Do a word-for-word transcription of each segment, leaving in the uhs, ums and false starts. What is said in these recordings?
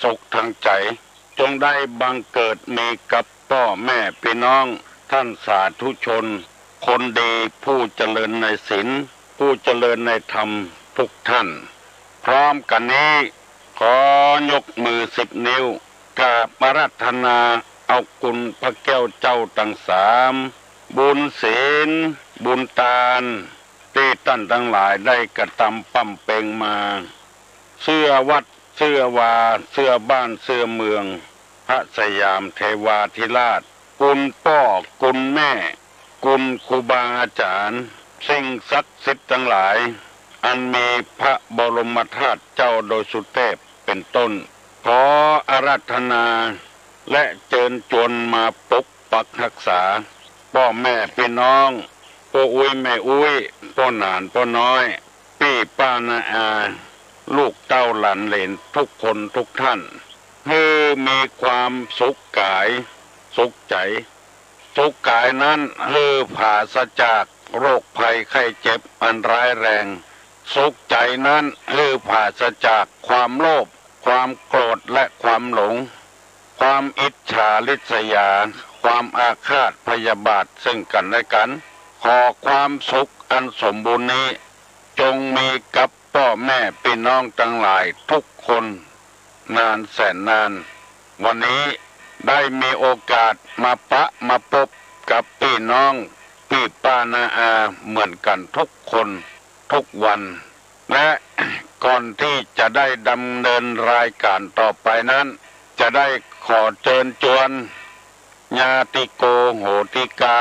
สุขทางใจ๋ จงได้บังเกิดมีกับป้อแม่ปี้น้อง ท่านสาธุชน คนดี ผู้เจริญในศีล ผู้เจริญในธรรมทุกท่าน พร้อมกั๋นนี้ ขอยกมือสิบนิ้ว กราบอาราธนาเอาคุณพระแก้วเจ้าตังสาม บุญศีล บุญตาน ตี้ต้านตังหลายได้กระตำบำเพ็งมา เสื้อวัด เสื้อวา เสื้อบ้าน เสื้อเมือง พระสยามเทวาธิราช คุณป้อ คุณแม่ คุณครูบาอาจ๋ารย์ สิ่งศักดิ์สิทธิ์ตังหลาย อันมีพระบรมธาตุเจ้าดอยสุเทพเป๋นต้น ขออาราธนา และเจิญจวนมาปกปักฮักษา ป้อแม่ปี้น้อง ป้ออุ๊ยแม่อุ๊ย ป้อหนานป้อน้อย ปี้ป้าน้าอา ลูกเต้าหลานเหลนทุกคนทุกท่าน หื้อมีความสุขก๋าย สุขใจ๋ สุขก๋ายนั้นหื้อผาศจากโรคภัยไข้เจ็บอันร้ายแรง สุขใจ๋นั้นหื้อผาศจากความโลภ ความโกรธและความหลง ความอิจฉาริษยา ความอาฆาตพยาบาทซึ่งกั๋นและกั๋น ขอความสุขอันสมบูรณ์นี้ จงมีกับป้อแม่ปี้น้องตังหลายทุกคน นานแสนนาน วันนี้ได้มีโอกาสมาปะมาปบกับปี้น้อง ปี้ป้าน้าอาเหมือนกั๋นทุกคน ทุกวัน และก่อนตี้จะได้ดำเนินรายก๋านต่อไปนั้น จะได้ขอเจิญจวน ญาติโกโหติกา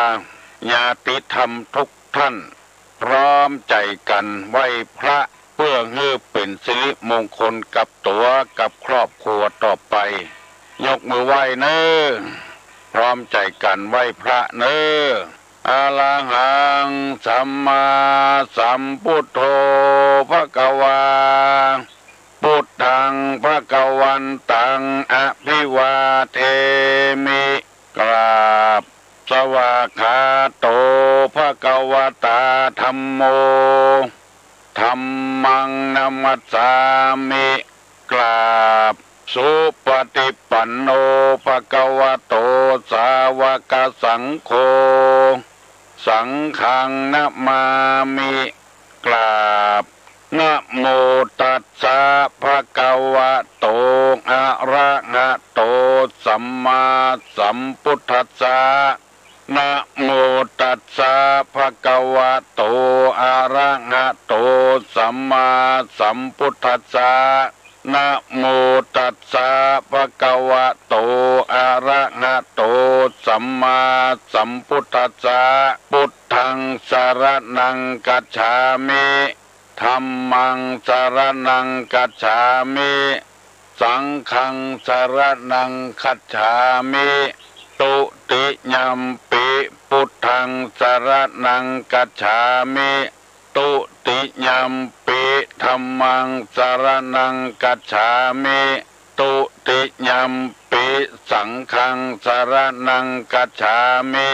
ญาติธรรมทุกท่าน พร้อมใจ๋กั๋นไหว้พระ เปื้อหื้อเป๋นสิริมงคลกับตั๋วกับครอบครัวต่อไป ยกมือไหว้เน่อ พร้อมใจ๋กั๋นไหว้พระเน่อ อะระหัง สัมมาสัมพุทโธ ภะคะวา พุทธัง ภะคะวันตัง อะภิวาเทมิ กราบ สวากขาโต ภะคะวะตา ธัมโม ธัมมัง นะมัสสามิ กราบ สุปฏิปันโน ภะคะวะโต สาวกสังโฆ สังฆัง นะมามิ กราบ นะโมตัสสะ ภะคะวะโต อะระหะโต สัมมาสัมพุทธัสสะ นะโมตัสสะ ภะคะวะโต อะระหะโต สัมมาสัมพุทธัสสะ นะโมตัสสะ ภะคะวะโต อะระหะโต สัมมาสัมพุทธัสสะ พุทธัง สะระณัง คัจฉามิ ธัมมัง สะระณัง คัจฉามิ สังฆัง สะระณัง คัจฉามิ ตุติยัมปิ พุทธัง สะระณัง คัจฉามิ ตุติยัมปิ ธัมมัง สะระณัง คัจฉามิ ตุติยัมปิ สังฆัง สะระณัง คัจฉามิ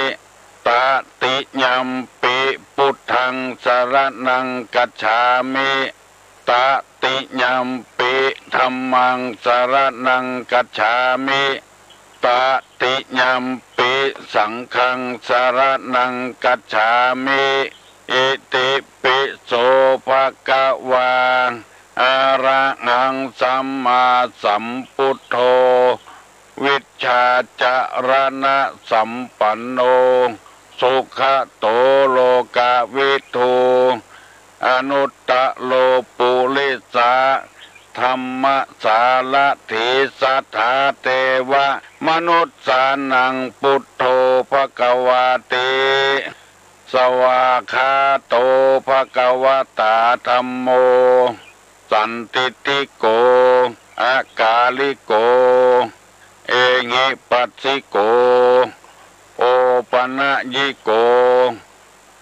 ตติยัมปิ พุทธัง สะระณัง คัจฉามิ ตติยัมปิ ธัมมัง สะระณัง คัจฉามิ ตติยัมปิ สังฆัง สะระณัง คัจฉามิ อิติปิโส ภะคะวา อะระหัง สัมมาสัมพุทโธ วิชชาจะระณะสัมปันโน สุขะโต โลกะวิทู อนุตตะโร ปุริสะธัมมะสารถี สัทธาเทวะมนุสสานัง พุทโธ ภะคะวาติ สวากขาโต ภะคะวะตา ธัมโม สันทิฏฐิโก อะกาลิโก เอหิปัสสิโก โอปะนะยิโก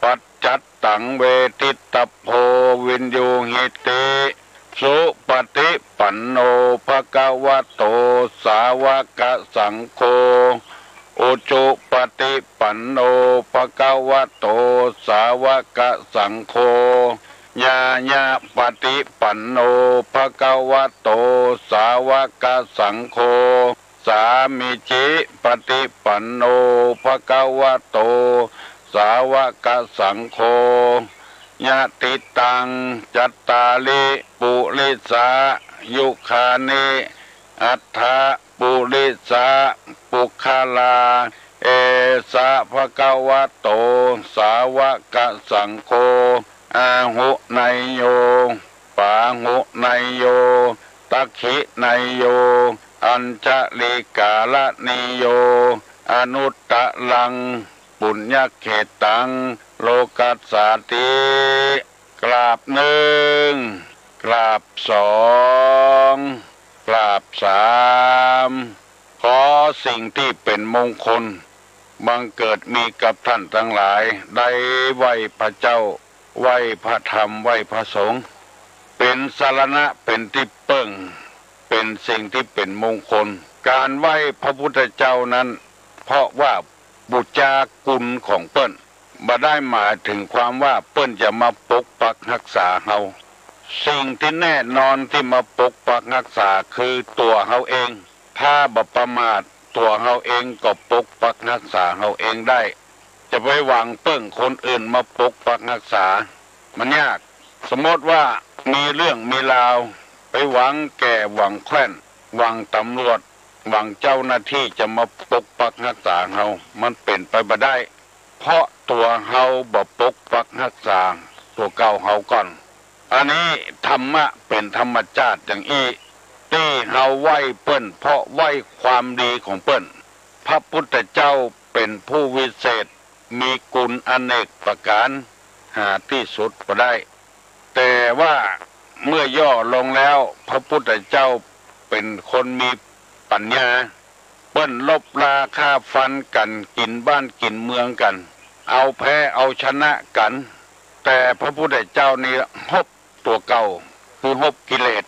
ปัจจัตตัง เวทิตตัพโพ วินยูหิติ สุปฏิปันโน ภะคะวะโต สาวกสังโฆ อุจุปฏิปันโน ภะคะวะโต สาวกสังโฆ ญาญาปฏิปันโน ภะคะวะโต สาวกสังโฆ สามีจิปฏิปันโน ภะคะวะโต สาวกสังโฆ ยะติตัง จัตตาริ ปุริสายุคานิ อัฏฐะ ปุริสะ ปุคคลา เอสะ ภะคะวะโต สาวกสังโฆ อาหุเนยโย ปาหุเนยโย ตักขิเนยโย อัญชลิกาละนีโย อนุตตรัง ปุญญเขตตัง โลกัสสาติ กราบหนึ่ง กราบสอง กราบสาม ขอสิ่งตี้เป๋นมงคล บังเกิดมีกับต้านตังหลาย ได้ไหว้พระเจ้า ไหว้พระธรรม ไหว้พระสงฆ์ เป๋นสรณะ เป๋นตี้เปิ้ง เป๋นสิ่งตี้เป๋นมงคล ก๋านไหว้พระพุทธเจ้านั้น เพราะว่าบู๋จากุณของเปิ้น บ่ได้หมายเถิงความว่าเปิ้นจะมาปกปักฮักษาเฮา สิ่งตี้แน่นอนตี้มาปกปักฮักษาคือตั๋วเฮาเอง ถ้าบ่ประมาท ตั๋วเฮาเองก็ปกปักฮักษาเฮาเองได้ จะไปหวังเปิ้งคนอื่นมาปกปักฮักษา มันยาก สมมติว่ามีเรื่องมีราว ไปหวังแขวง หวังแคว้น หวังตำรวจ หวังเจ้าหน้าตี้จะมาปกปักฮักษาเฮา มันเป๋นไปบ่ได้ เพราะตั๋วเฮาบ่ปกปักฮักษาตั๋วเก่าเฮาก่อน อันนี้ธรรมะเป๋นธรรมจาติอย่างอี้ ตี้เฮาไหว้เปิ้น เพราะไหว้ความดีของเปิ้น พระพุทธเจ้าเป๋นผู้วิเศษ มีกุณอเนกประก๋าน หาตี้สุดบ่ได้ แต่ว่าเมื่อย่อลงแล้ว พระพุทธเจ้าเป๋นคนมีปัญญา เปิ้นลบราฆ่าฟันกั๋น กิ๋นบ้านกิ๋นเมืองกั๋น เอาแพ้เอาชนะกั๋น แต่พระพุทธเจ้านี่ฮบตั๋วเก่า คือฮบกิเลส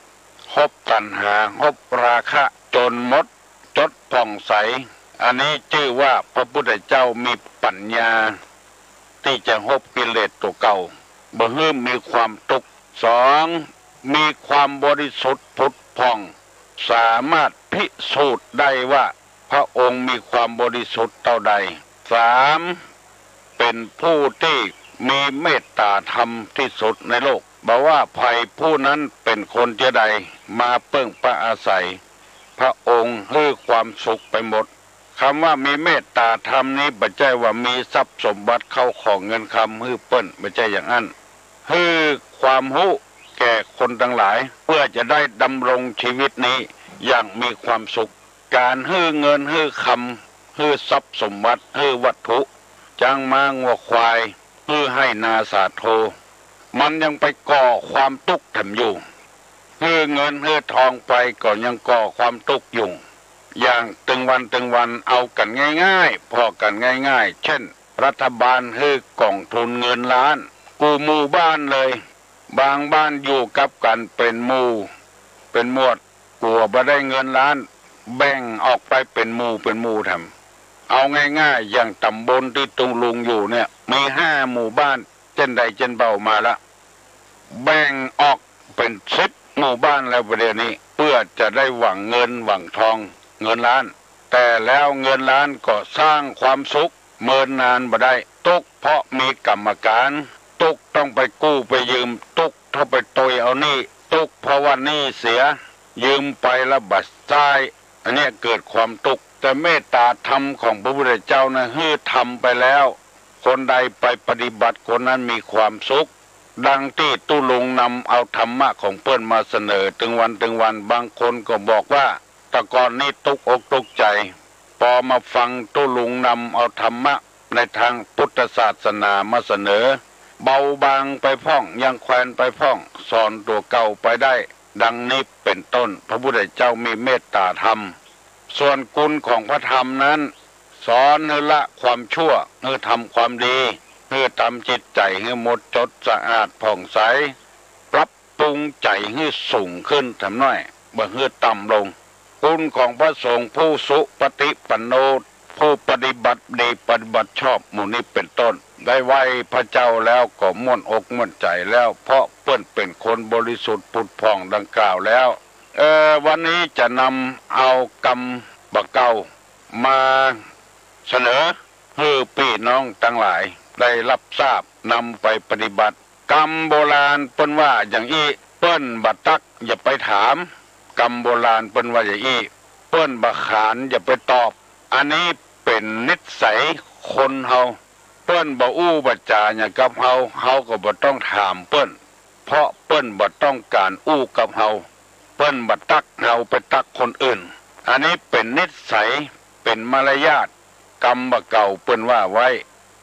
ฮบตัณหา ฮบราคะ จ๋นหมด จดผ่องใส อันนี้จื้อว่าพระพุทธเจ้ามีปัญญา ตี้จะฮบกิเลสตั๋วเก่า บ่หื้อมีความตุ๊กข์ สอง มีความบริสุทธิ์ผุดผ่อง สามารถพิสูจน์ได้ว่าพระองค์มีความบริสุทธิ์เต้าใด สาม เป๋นผู้ตี้มีเมตตาธรรมตี้สุดในโลก บ่ว่าใผผู้นั้นเป๋นคนเจื้อใด มาเปิ้งปะอาศัย พระองค์หื้อความสุขไปหมด กำว่ามีเมตตาธรรมนี้บ่ใจ้ว่ามีทรัพย์สมบัติเข้าของเงินคำหื้อเปิ้น บ่ใจ้อย่างอั้น หื้อความฮู้แก่คนตังหลาย เปื้อจะได้ดำรงจีวิตนี้อย่างมีความสุข ก๋านหื้อเงินหื้อคำ หื้อทรัพย์สมบัติ หื้อวัตถุ จ๊างม้างัวควาย หื้อไฮ่นาสาโท มันยังไปก่อความตุ๊กข์แถมอยู่ หื้อเงินหื้อทองไปก็ยังก่อความตุ๊กข์อยู่ อย่างตึงวันตึงวันเอากั๋นง่ายๆ ผ่อกั๋นง่ายๆ เจ้น รัฐบาลหื้อกองทุนเงินล้าน กู้หมู่บ้านเลย บางบ้านอยู่กับกั๋นเป๋นหมู่เป๋นหมวด กั๋วบ่ได้เงินล้าน แบ่งออกไปเป๋นหมู่เป๋นหมู่แถม เอาง่ายๆ อย่างต๋ำบลตี้ตุ๊ลุงอยู่เนี่ย มีห้าหมู่บ้าน เจ้นใดเจ้นเบามาละ แบ่งออกเป๋นสิบหมู่บ้านแล้วบ่าเดี่ยวนี้ เปื้อจะได้หวังเงินหวังทอง เงินล้าน แต่แล้วเงินล้านก็สร้างความสุขเมินนานบ่ได้ ตุ๊กข์เพราะมีกรรมการ ตุ๊กข์ต้องไปกู้ไปยืม ตุ๊กข์ต้องไปตวยเอาหนี้ ตุ๊กข์เพราะว่าหนี้เสีย ยืมไปแล้วบ่ใจ๊ อันเนี้ยเกิดความตุ๊กข์ แต่เมตตาธรรมของพระพุทธเจ้านะ หื้อทำไปแล้ว คนใดไปปฏิบัติคนนั้นมีความสุข ดังตี้ตุ๊ลุงนำเอาธรรมะของเปิ้นมาเสนอตึงวันตึงวัน บางคนก็บอกว่า แต่ก่อนนี้ตุ๊กอกตุ๊กใจ ปอมาฟังตุ๊ลุงนำเอาธรรมะในตางพุทธศาสนามาเสนอ เบาบางไปพ่อง ยังแควนไปพ่อง สอนตั๋วเก่าไปได้ ดังนี้เป๋นต้น พระพุทธเจ้ามีเมตตาธรรม ส่วนกุณของพระธรรมนั้น สอนหื้อละความชั่ว หื้อทำความดี หื้อตำจิตใจ๋หื้อหมดจดสะอาดผ่องใส ปรับปรุงใจ๋หื้อสูงขึ้นแถมน้อย บ่หื้อต่ำลง กุณของพระสงฆ์ผู้สุปฏิปันโน ผู้ปฏิบัติดีปฏิบัติชอบหมู่นี้เป๋นต้น ได้ไหว้พระเจ้าแล้วก็ม่วนอกม่วนใจ๋แล้ว เพราะเปิ้นเป๋นคนบริสุทธิ์ผุดผ่องดังกล่าวแล้ว เอ่อ วันนี้จะนำเอากำบ่าเก่ามาเสนอหื้อปี้น้องตังหลายได้ฮับทราบ นำไปปฏิบัติ กำโบราณเปิ้นว่าอย่างอี้ เปิ้นบ่ตั๊กอย่าไปถาม กำโบราณเปิ้นว่าอย่างอี้ เปิ้นบ่ขานอย่าไปตอบ อันนี้เป๋นนิสัยคนเฮา เปิ้นบ่อู้บ่จ๋าหยังกับเฮา เฮาก็บ่ต้องถามเปิ้น เพราะเปิ้นบ่ต้องก๋านอู้กับเฮา เปิ้นบ่ตั๊กเฮาไปตั๊กคนอื่น อันนี้เป๋นนิสัย เป๋นมารยาท กำบ่าเก่าเปิ้นว่าไว้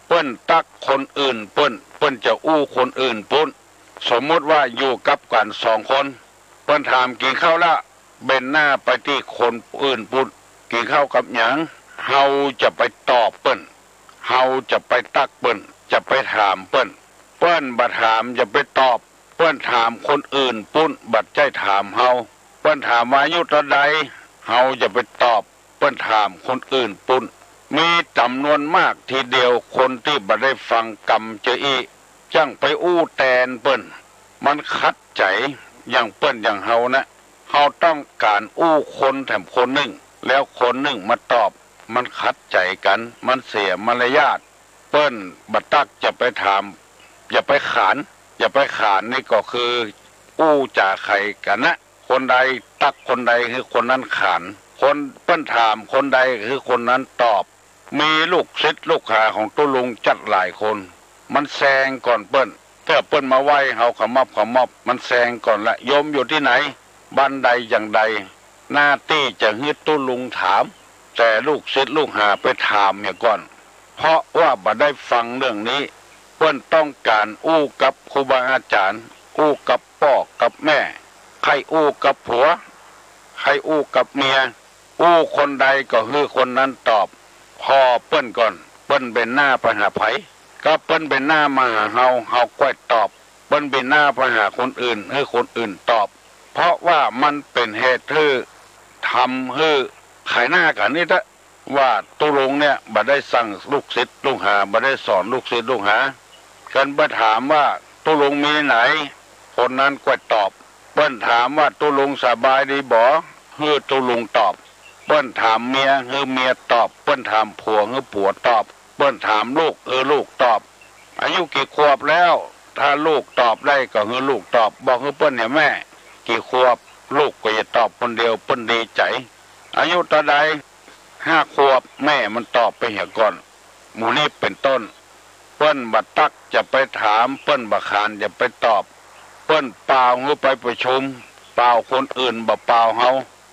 เปิ้นตั๊กคนอื่นเปิ้น เปิ้นจะอู้คนอื่นปุ้น สมมุติว่าอยู่กับกั๋นสองคน เปิ้นถามกิ๋นข้าวละ เบนหน้าไปตี้คนอื่นปุ้น กิ๋นข้าวกับหยัง เฮาจะไปตอบเปิ้น เฮาจะไปตั๊กเปิ้น จะไปถามเปิ้น เปิ้นบ่ถามอย่าไปตอบ เปิ้นถามคนอื่นปุ้น บ่ใจ้ถามเฮา เปิ้นถามว่าอายุเต้าใด เฮาจะไปตอบ เปิ้นถามคนอื่นปุ้น มีจ๋ำนวนมากทีเดียว คนตี้บ่ได้ฟังกำเจออี้ จั้งไปอู้แตนเปิ้น มันขัดใจ๋อย่างเปิ้นอย่างเฮานะ เฮาต้องก๋านอู้คนแถมคนนึ่ง แล้วคนนึ่งมาตอบ มันขัดใจ๋กั๋น มันเสียมารยาท เปิ้นบ่ตั๊กอย่าไปถาม อย่าไปขาน อย่าไปขานนี่ก็คืออู้จ๋าไขกั๋นนะ คนใดตั๊กคนใดหื้อคนนั้นขาน คน เปิ้นถามคนใดหื้อคนนั้นตอบ มีลูกศิษย์ลูกหาของตุ๊ลุงจั๊ดหลายคน มันแซงก่อนเปิ้น เตื้อเปิ้นมาไหว้เฮาขะมอบขะมอบ มันแซงก่อนละ โยมอยู่ตี้ไหน บ้านใดอย่างใด หน้าตี้จะหื้อตุ๊ลุงถาม แต่ลูกศิษย์ลูกหาไปถามเหียก่อน เพราะว่าบ่ได้ฟังเรื่องนี้ เปิ้นต้องก๋านอู้กับครูบาอาจ๋ารย์ อู้กับป้อกับแม่ ใค่อู้กับผัว ใค่อู้กับเมีย อู้คนใดก็หื้อคนนั้นตอบ ผ่อเปิ้นก่อน เปิ้นเบนหน้าไปหาใผ ก็เปิ้นเบนหน้ามาหาเฮา เฮาก้อยตอบ เปิ้นเบนหน้าไปหาคนอื่น หื้อคนอื่นตอบ เพราะว่ามันเป๋นเหตุหื้อ ทำหื้อขายหน้ากั๋นนี่แต๊ ว่าตุ๊ลุงเนี่ยบ่ได้สั่งลูกศิษย์ลูกหา บ่ได้สอนลูกศิษย์ลูกหา คันไปถามว่าตุ๊ลุงมีไหน คนนั้นก้อยตอบ เปิ้นถามว่าตุ๊ลุงสบายดีบ่ หื้อตุ๊ลุงตอบ เปิ้นถามเมีย หื้อเมียตอบ เปิ้นถามผัว หื้อผัวตอบ เปิ้นถามลูก หื้อลูกตอบ อายุกี่ขวบแล้ว ถ้าลูกตอบได้ก็หื้อลูกตอบ บอกหื้อเปิ้นเหียแม่ กี่ขวบ ลูกก็จะตอบคนเดียว เปิ้นดีใจ๋ อายุเต้าใด ห้าขวบ แม่มันตอบไปเหียก่อน หมู่นี้เป๋นต้น เปิ้นบ่ตั๊กจะไปถาม เปิ้นบ่ขานจะไปตอบ เปิ้นป่าวหื้อไปประชุม ป่าวคนอื่นบ่ป่าวเฮา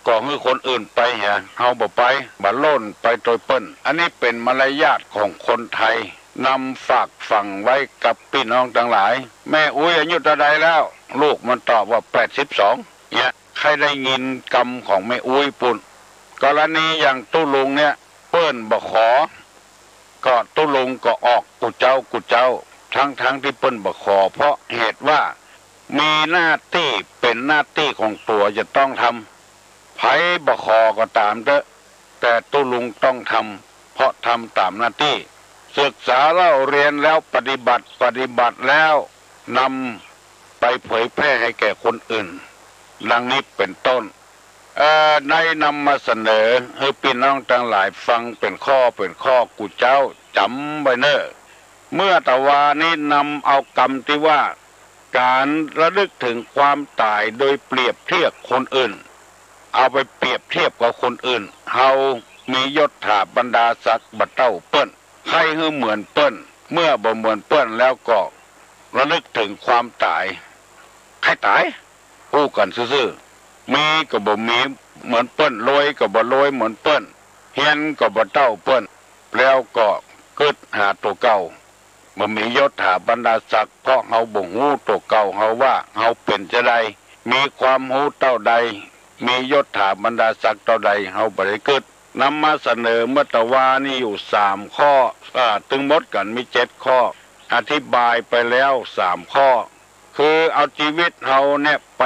ก็หื้อคนอื่นไปเหีย เฮาบ่ไป บ่ล่นไปโตยเปิ้น อันนี้เป๋นมารยาทของคนไทย นำฝากฝังไว้กับปี้น้องตังหลาย แม่อุ๊ยอายุเต้าใดแล้ว ลูกมันตอบว่าแปดสิบสอง เนี่ย ใค่ได้ยินกำของแม่อุ๊ยปุ้น กรณีอย่างตุ๊ลุงเนี่ย เปิ้นบ่ขอ ก็ตุ๊ลุงก็ออกกู้เจ๊ากู้เจ๊า ทั้งๆ ตี้เปิ้นบ่ขอ เพราะเหตุว่ามีหน้าตี้ เป๋นหน้าตี้ของตั๋วจะต้องทำ ใผบ่ขอก็ต๋ามเต๊อะ แต่ตุ๊ลุงต้องทำ เพราะทำต๋ามหน้าตี้ ศึกษาเล่าเรียนแล้วปฏิบัติ ปฏิบัติแล้วนำไปเผยแพร่ให้แก่คนอื่น ดังนี้เป๋นต้น เอ่อ ได้นำมาเสนอหื้อปี้น้องตังหลายฟังเป๋นข้อเป๋นข้อกู้เจ๊า จ๋ำไว้เน่อ เมื่อตะวานี้นำเอากำตี้ว่า ก๋านระลึกเถิงความต๋ายโดยเปรียบเทียบคนอื่น เอาไปเปรียบเทียบกับคนอื่น เฮามียศถาบรรดาศักดิ์บ่เต้าเปิ้น ใค่หื้อเหมือนเปิ้น เมื่อบ่เหมือนเปิ้นแล้วก็ระลึกเถิงความต๋าย ใค่ต๋าย อู้กั๋นซื่อๆ มีก็บ่มีเหมือนเปิ้น รวยก็บ่รวยเหมือนเปิ้น เฮียนก็บ่เต้าเปิ้น แล้วก็กึ๊ดหาตั๋วเก่า บ่มียศถาบรรดาศักดิ์ เพราะเฮาบ่ฮู้ตั๋วเก่าเฮาว่าเฮาเป๋นจาใด มีความฮู้เต้าใด มียศถาบรรดาศักดิ์เต้าใด เฮาบ่ได้กึ๊ด นำมาเสนอเมื่อตะวานี้อยู่สามข้อ อ่า ตึงหมดกั๋นมีเจ็ดข้อ อธิบายไปแล้วสามข้อ คือเอาจีวิตเฮาเนี่ยไป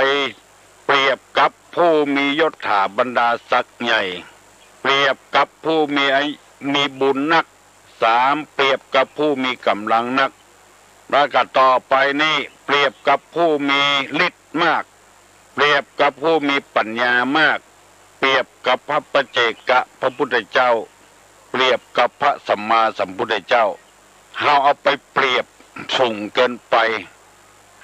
เปรียบกับผู้มียศถาบรรดาศักดิ์ใหญ่ เปรียบกับผู้มีอา มีบุญนัก สาม เปรียบกับผู้มีก๋ำลังนัก แล้วก็ต่อไปนี้ เปรียบกับผู้มีฤทธิ์มาก เปรียบกับผู้มีปัญญามาก เปรียบกับพระปัจเจกพระพุทธเจ้า เปรียบกับพระสัมมาสัมพุทธเจ้า เฮาเอาไปเปรียบสูงเกินไป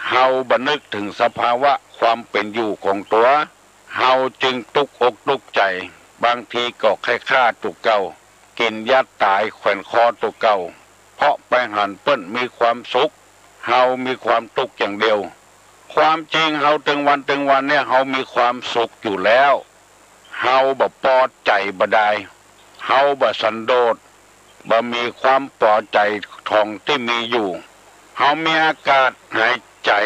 เฮาบ่นึกถึงสภาวะความเป๋นอยู่ของตั๋ว เฮาจึงตุ๊กอกตุ๊กใจ๋ บางทีก็ใค่ฆ่าตั๋วเก่า กิ๋นยาต๋ายแขวนคอตั๋วเก่า เพราะไปหันเปิ้นมีความสุข เฮามีความตุ๊กอย่างเดียว ความจริงเฮาตึงวันตึงวันเนี่ย เฮามีความสุขอยู่แล้ว เฮาบ่ปอใจ๋บ่ดาย เฮาบ่สันโดษ บ่มีความปอใจ๋ของตี้มีอยู่ เฮามีอากาศหายใจ๋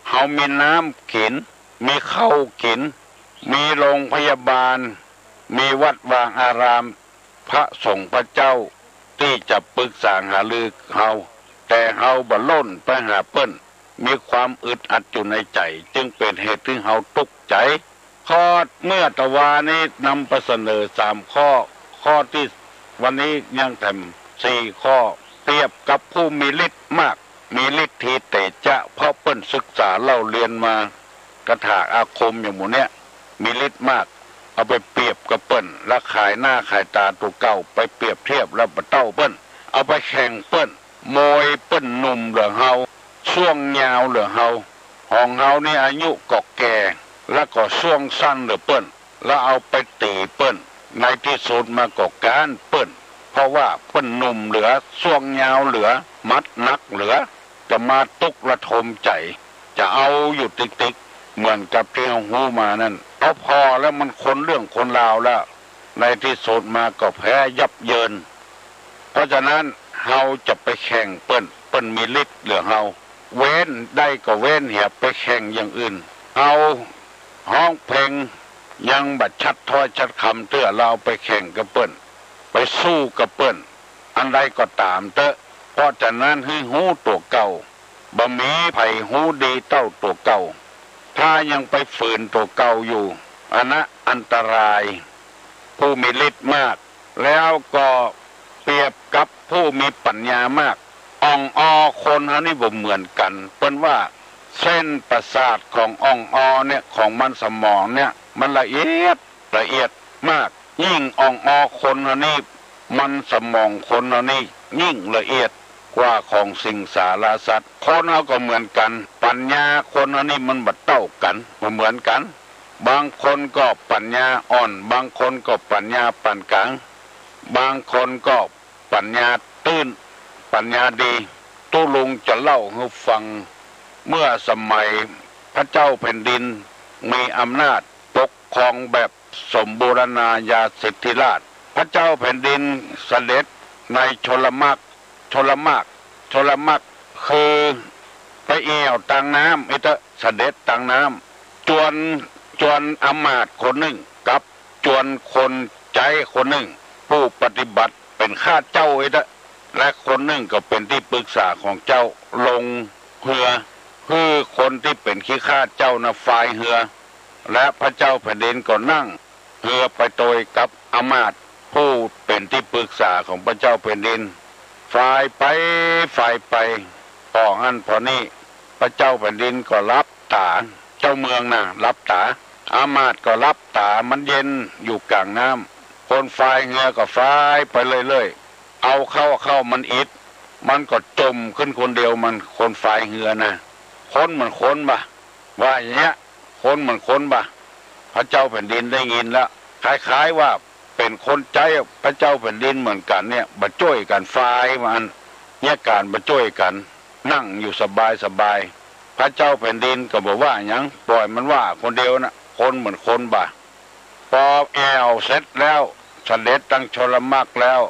เฮามีน้ำกิ๋น มีข้าวกิ๋น มีโรงพยาบาล มีวัดวาอาราม พระสงฆ์พระเจ้า ตี้จะปรึกษาหารือเฮา แต่เฮาบ่ล้นไปหาเปิ้น มีความอึดอัดอยู่ในใจ๋ จึงเป๋นเหตุหื้อเฮาตุ๊กใจ๋ ข้อเมื่อตะวานี้นำไปเสนอสามข้อ ข้อตี้วันนี้ยังแถมสี่ข้อ เปรียบกับผู้มีฤทธิ์มาก มีฤทธิเตจะ เพราะเปิ้นศึกษาเล่าเรียนมา คาถาอาคมอย่างหมู่เนี้ย มีฤทธิ์มาก เอาไปเปรียบกับเปิ้น แล้วขายหน้าขายต๋าตั๋วเก่า ไปเปรียบเทียบแล้วบ่เต้าเปิ้น เอาไปแข่งเปิ้น โมยเปิ้นหนุ่มเหลือเฮา ส่วงยาวเหลือเฮา ของเฮานี่อายุก็แก่ แล้วก็ส่วงสั้นเหลือเปิ้น แล้วเอาไปตี๋เปิ้น ในตี้สุดมาก็ก๊านเปิ้น เพราะว่าเปิ้นหนุ่มเหลือ ส่วงยาวเหลือ หมัดหนักเหลือ จะมาตุ๊กระทมใจ๋ จะเอาอยู่ติ๊กๆ เหมือนกับตี้เฮาฮู้มานั่น เอาผ่อแล้วมันคนเรื่องคนราวแล้ว ในตี้สุดมาก็แพ้ยับเยิน เพราะฉะนั้นเฮาจะไปแข่งเปิ้น เปิ้นมีฤทธิ์เหลือเฮา เว้นได้ก็เว้น อย่าไปแข่งอย่างอื่น เฮาฮ้องเพลงยังบ่ชัดถ้อยชัดคำเตื้อ แล้วเอาไปแข่งกับเปิ้น ไปสู้กับเปิ้น อันใดก็ต๋ามเต๊อะ เพราะฉะนั้นหื้อฮู้ตั๋วเก่า บ่มีใผฮู้ดีเต้าตั๋วเก่า ถ้ายังไปฝืนตั๋วเก่าอยู่ อันนั้นอันตราย ผู้มีฤทธิ์มาก แล้วก็เปรียบกับผู้มีปัญญามาก อ่องออคนเฮานี่บ่เหมือนกั๋น เปิ้นว่าเส้นประสาทของอ่องออเนี่ย ของมันสมองเนี่ย มันละเอียด ละเอียดมาก ยิ่งอ่องออคนเฮานี่ มันสมองคนเฮานี่ยิ่งละเอียดกว่าของสิงสารสัตว์ คนเฮาก็เหมือนกั๋น ปัญญาคนเฮานี่มันบ่เต้ากั๋น บ่เหมือนกั๋น บางคนก็ปัญญาอ่อน บางคนก็ปัญญาปานก๋าง บางคนก็ปัญญาตื้น ปัญญาดี ตุ๊ลุงจะเล่าหื้อฟัง เมื่อสมัยพระเจ้าแผ่นดินมีอำนาจปกครองแบบสมบูรณาญาสิทธิราชย์ พระเจ้าแผ่นดินเสด็จในชลมรรค ชลมรรค ชลมรรค คือไปแอ่วตางน้ำ อิเต๊อะ เสด็จตางน้ำ จวน จวนอำมาตย์คนนึ่ง กับจวนคนใจ๊คนนึ่ง ผู้ปฏิบัติเป๋นข้าเจ้า อิเต๊อะ และคนนึ่งก็เป๋นตี้ปรึกษาของเจ้า ลงเฮือ หื้อคนตี้เป๋นขี้ข้าเจ้านะพายเฮือ และพระเจ้าแผ่นดินก็นั่งเฮือไปโตยกับอำมาตย์ผู้เป๋นตี้ปรึกษาของพระเจ้าแผ่นดิน พายไป พายไป ผ่อหั้นผ่อนี่ พระเจ้าแผ่นดินก็หลับต๋า เจ้าเมืองน่ะหลับต๋า อำมาตย์ก็หลับต๋า มันเย็นอยู่ก๋างน้ำ คนพายเฮือก็พายไปเรื่อยๆ เอาเข้าเข้ามันอิด มันก็จ่มขึ้นคนเดียว มันคนพายเฮือน่ะ คนเหมือนคนบ่ะ ว่าอย่างเงี้ย คนเหมือนคนบ่ะ พระเจ้าแผ่นดินได้ยินแล้ว คล้ายๆ ว่าเป๋นคนใจ๊พระเจ้าแผ่นดินเหมือนกั๋นเนี่ย บ่จ้วยกั๋นพาย ว่าอั้น เยียะก๋านบ่จ้วยกั๋น นั่งอยู่สบายๆ พระเจ้าแผ่นดินก็บ่ว่าหยัง ปล่อยมันว่าคนเดียวน่ะ คนเหมือนคนบ่ะ ปอแอ่วเสร็จแล้ว เสด็จตังชลมรรคแล้ว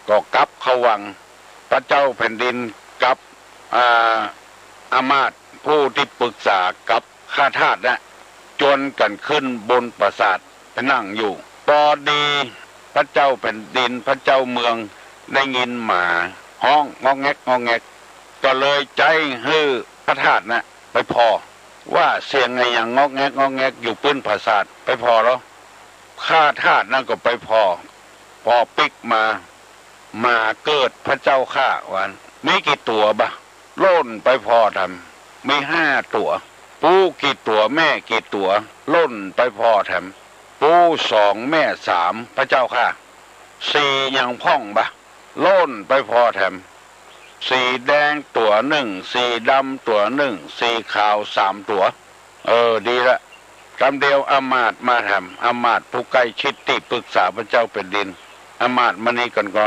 ก็กลับเข้าวัง พระเจ้าแผ่นดินกับ อ่า อำมาตย์ผู้ตี้ปรึกษากับข้าทาสน่ะ จวนกั๋นขึ้นบนปราสาทไปนั่งอยู่ ปอดีพระเจ้าแผ่นดิน พระเจ้าเมืองได้ยินหมาฮ้องงอกแงกงอกแงก ก็เลยใจ๊หื้อข้าทาสน่ะไปผ่อ ว่าเสียงอะหยังงอกแงกงอกแงกอยู่ปื้นปราสาท ไปผ่อแล้ว ข้าทาสนั่นก็ไปผ่อ ผ่อปิ๊กมา หมาเกิดพระเจ้าข้า ว่า มีกี่ตั๋วบ่ะ ล่นไปผ่อแถม มีห้าตั๋ว ปู๋กี่ตั๋วแม่กี่ตั๋ว ล่นไปผ่อแถม ปู๋สองแม่สาม พระเจ้าข้า สีหยังพ่องบ่ะ ล่นไปผ่อแถม สีแดงตั๋วนึ่ง สีดำตั๋วนึ่ง สีขาวสามตั๋ว เออ ดีละ กำเดียวอำมาตย์มาแถม อำมาตย์ผู้ใก้ชิดตี้ปรึกษาพระเจ้าแผ่นดิน อำมาตย์มานี่ก่อนก่อ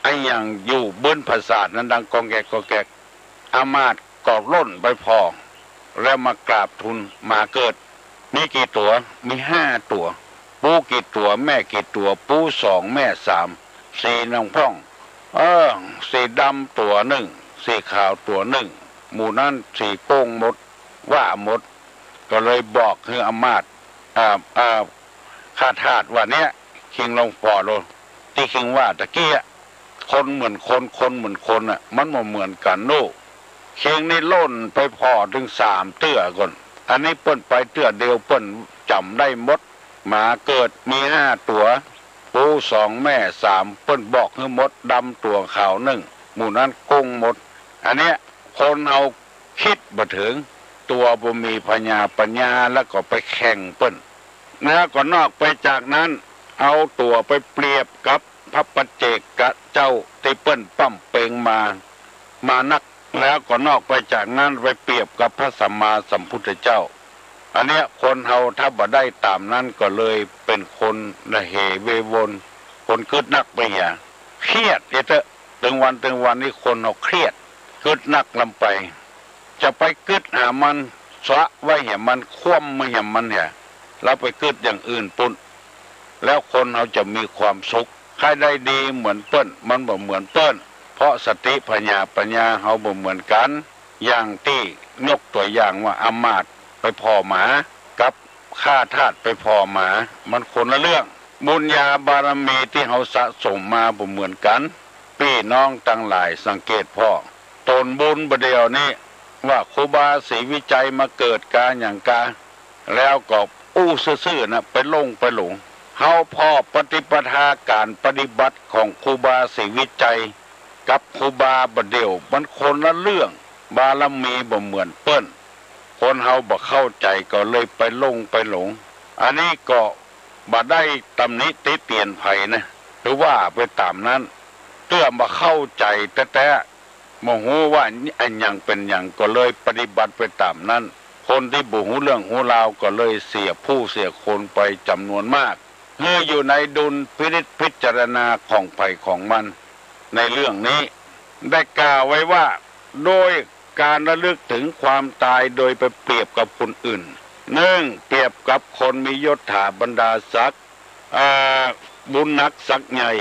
อะหยังอยู่บึ้นผสาทนั้นดังกองแกกกองแกก อำมาตย์ก็ล่นไปผ่อ แล้วมากราบทูล หมาเกิด มีกี่ตั๋ว มีห้าตั๋ว ปู๋กี่ตั๋วแม่กี่ตั๋ว ปู๋สองแม่สาม สีหยังพ่อง เออ สีดำตั๋วนึ่ง สีขาวตั๋วนึ่ง หมู่นั้นสีโก้งหมด ว่าหมด ก็เลยบอกหื้ออำมาตย์ อ่า อ่า ข้าทาสว่าเนี้ย คิงลองผ่อดู ตี้คิงว่าตะกี้อะ คนเหมือนคน คนเหมือนคนน่ะ มันบ่เหมือนกั๋นลูก คิงนี่ล่นไปผ่อเถิงสามเตื้อก่อน อันนี้เปิ้นไปเตื้อเดียวเปิ้นจ๋ำได้หมด หมาเกิดมีห้าตั๋ว ปู๋สองแม่สาม เปิ้นบอกหื้อหมด ดำตั๋วขาวนึ่ง หมู่นั้นโก้งหมด อันเนี้ย คนเฮากึ๊ดบ่เถิง ตั๋วบ่มีผญาปั๋ญญา แล้วก็ไปแข่งเปิ้น แล้วก็นอกไปจากนั้น เอาตั๋วไปเปรียบกับพระปัจเจกเจ้าตี้เปิ้นป้ำเป็งมา มานัก แล้วก็นอกไปจากนั้นไปเปรียบกับพระสัมมาสัมพุทธเจ้า อันเนี้ยคนเฮาถ้าบ่ได้ต๋ามนั้นก็เลยเป๋นคนละเหเววน คนกึ๊ดนักไปเหีย เครียดเอเต๊อะ เถิงวันเถิงวันนี้คนเฮากึ๊ดนักลำไป จะไปกึ๊ดหามัน สะไว้เหียมัน คว่ำไว้เหียมันเหีย แล้วไปกึ๊ดอย่างอื่นปุ้น แล้วคนเฮาจะมีความสุข ใค่ได้ดีเหมือนเปิ้น มันบ่เหมือนเปิ้น เพราะสติผญาปั๋ญญาเฮาบ่เหมือนกั๋น อย่างตี้ยกตั๋วอย่างว่าอำมาตย์ไปผ่อหมา กับข้าทาสไปผ่อหมา มันคนละเรื่อง บุญญาบารมีตี้เฮาสะสมมาบ่เหมือนกั๋น ปี้น้องตังหลายสังเกตผ่อ ต๋นบุญบ่าเดี่ยวนี้ ว่าครูบาศรีวิชัยมาเกิดกาหยังกา แล้วก็อู้ซื่อๆ นะ ไปหลงไปหลง เฮาผ่อปฏิปทาก๋านปฏิบัติของครูบาศรีวิชัย กับครูบาบ่าเดี่ยว มันคนละเรื่อง บารมีบ่เหมือนเปิ้น คนเฮาบ่เข้าใจ๋ก็เลยไปหลงไปหลง อันนี้ก็บ่ได้ตำหนิติเตียนใผนะ ถือว่าไปต๋ามนั้น เตื้อบ่เข้าใจ๋แต๊ๆ บ่ฮู้ว่าอะหยังเป๋นหยัง ก็เลยปฏิบัติไปต๋ามนั้น คนตี้บ่ฮู้เรื่องฮู้ราวก็เลยเสียผู้เสียคนไปจ๋ำนวนมาก หื้ออยู่ในดุลพินิจพิจารณาของใผของมัน ในเรื่องนี้ ได้กล่าวไว้ว่า โดยก๋านระลึกเถิงความต๋ายโดยไปเปรียบกับคนอื่น นึ่ง เปรียบกับคนมียศถาบรรดาศักดิ์ อ่า บุญนักศักดิ์ใหญ่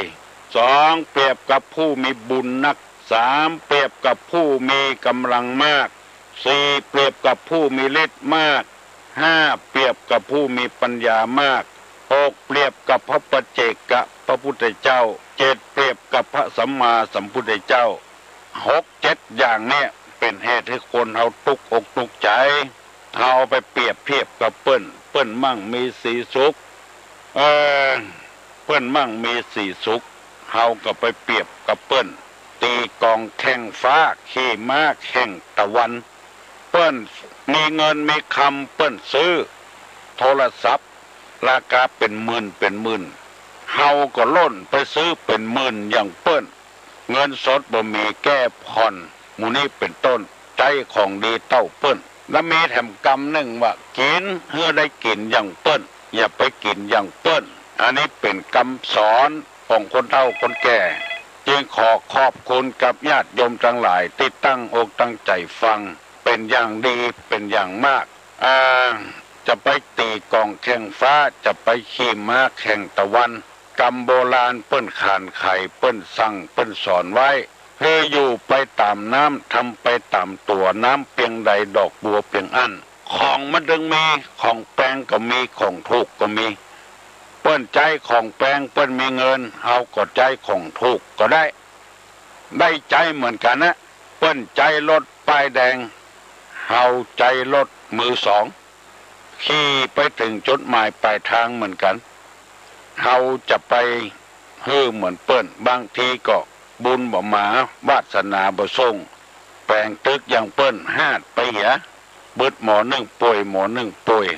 สอง เปรียบกับผู้มีบุญนัก สาม เปรียบกับผู้มีก๋ำลังมาก สี่ เปรียบกับผู้มีฤทธิ์มาก ห้า เปรียบกับผู้มีปัญญามาก หก เปรียบกับพระปัจเจกพระพุทธเจ้า เจ็ด เปรียบกับพระสัมมาสัมพุทธเจ้า หกเจ็ดอย่างเนี้ยเป๋นเหตุหื้อคนเฮาตุ๊กอกตุ๊กใจ๋ เฮาไปเปรียบเทียบกับเปิ้น เปิ้นมั่งมีสีสุข เออ เปิ้นมั่งมีสีสุข เฮาก็ไปเปรียบกับเปิ้น ตี๋ก่องแข่งฟ้า ขี่ม้าแข่งตะวัน เปิ้นมีเงินมีคำ เปิ้นซื้อโทรศัพท์ราคาเป๋นหมื่นเป๋นหมื่น เฮาก็ล่นไปซื้อเป๋นหมื่นอย่างเปิ้น เงินสดบ่มีแก้ผ่อน หมู่นี้เป๋นต้น ใจ๊ของดีเต้าเปิ้น แล้วมีแถมกำนึ่งว่า กิ๋นหื้อได้กิ๋นอย่างเปิ้น อย่าไปกิ๋นอย่างเปิ้น อันนี้เป๋นกำสอนของคนเฒ่าคนแก่ จึงขอขอบคุณกับญาติโยมตังหลายตี้ตั้งอกตั้งใจ๋ฟัง เป๋นอย่างดี เป๋นอย่างมาก อ่า จะไปตี๋ก่องแข่งฟ้า จะไปขี่ม้าแข่งตะวัน กำโบราณเปิ้นขานไข เปิ้นสั่ง เปิ้นสอนไว้ หื้ออยู่ไปต๋ามน้ำ ทำไปต๋ามตั๋ว น้ำเปียงใดดอกบัวเปียงอั้น ของมันเถิงมี ของแปงก็มี ของถูกก็มี เปิ้นใจ๊ของแปง เปิ้นมีเงิน เฮาก็ใจ๊ของถูกก็ได้ ได้ใจ๊เหมือนกั๋นนะ เปิ้นใจ๊รถป้ายแดง เฮาใจ๊รถมือสอง ขี่ไปเถิงจุดหมายปลายตางเหมือนกั๋น เฮาจะไป หื้อเหมือนเปิ้น บางทีก็บุญบ่มา วาสนาบ่ส่ง แป๋งตึกอย่างเปิ้นฮาดไปเหีย บึดหมอนึ่งป่วย หมอนึ่งป่วย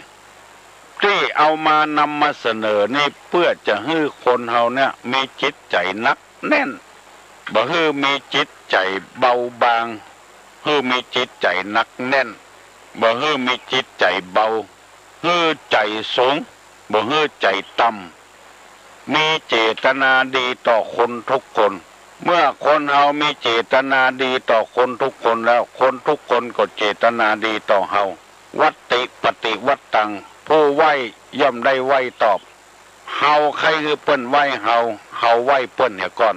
ตี้เอามานำมาเสนอนี่เปื้อจะหื้อคนเฮาเนี่ยมีจิตใจ๋หนักแน่น บ่หื้อมีจิตใจ๋เบาบาง หื้อมีจิตใจ๋หนักแน่น บ่หื้อมีจิตใจ๋เบา หื้อใจ๋สูง บ่หื้อใจ๋ต่ำ มีเจตนาดีต่อคนทุกคน เมื่อคนเฮามีเจตนาดีต่อคนทุกคนแล้ว คนทุกคนก็เจตนาดีต่อเฮา วัตติปฏิวัตตัง ผู้ไหว้ย่อมได้ไหว้ตอบ เฮาใค่หื้อเปิ้นไหว้เฮา เฮาไหว้เปิ้นเหียก่อน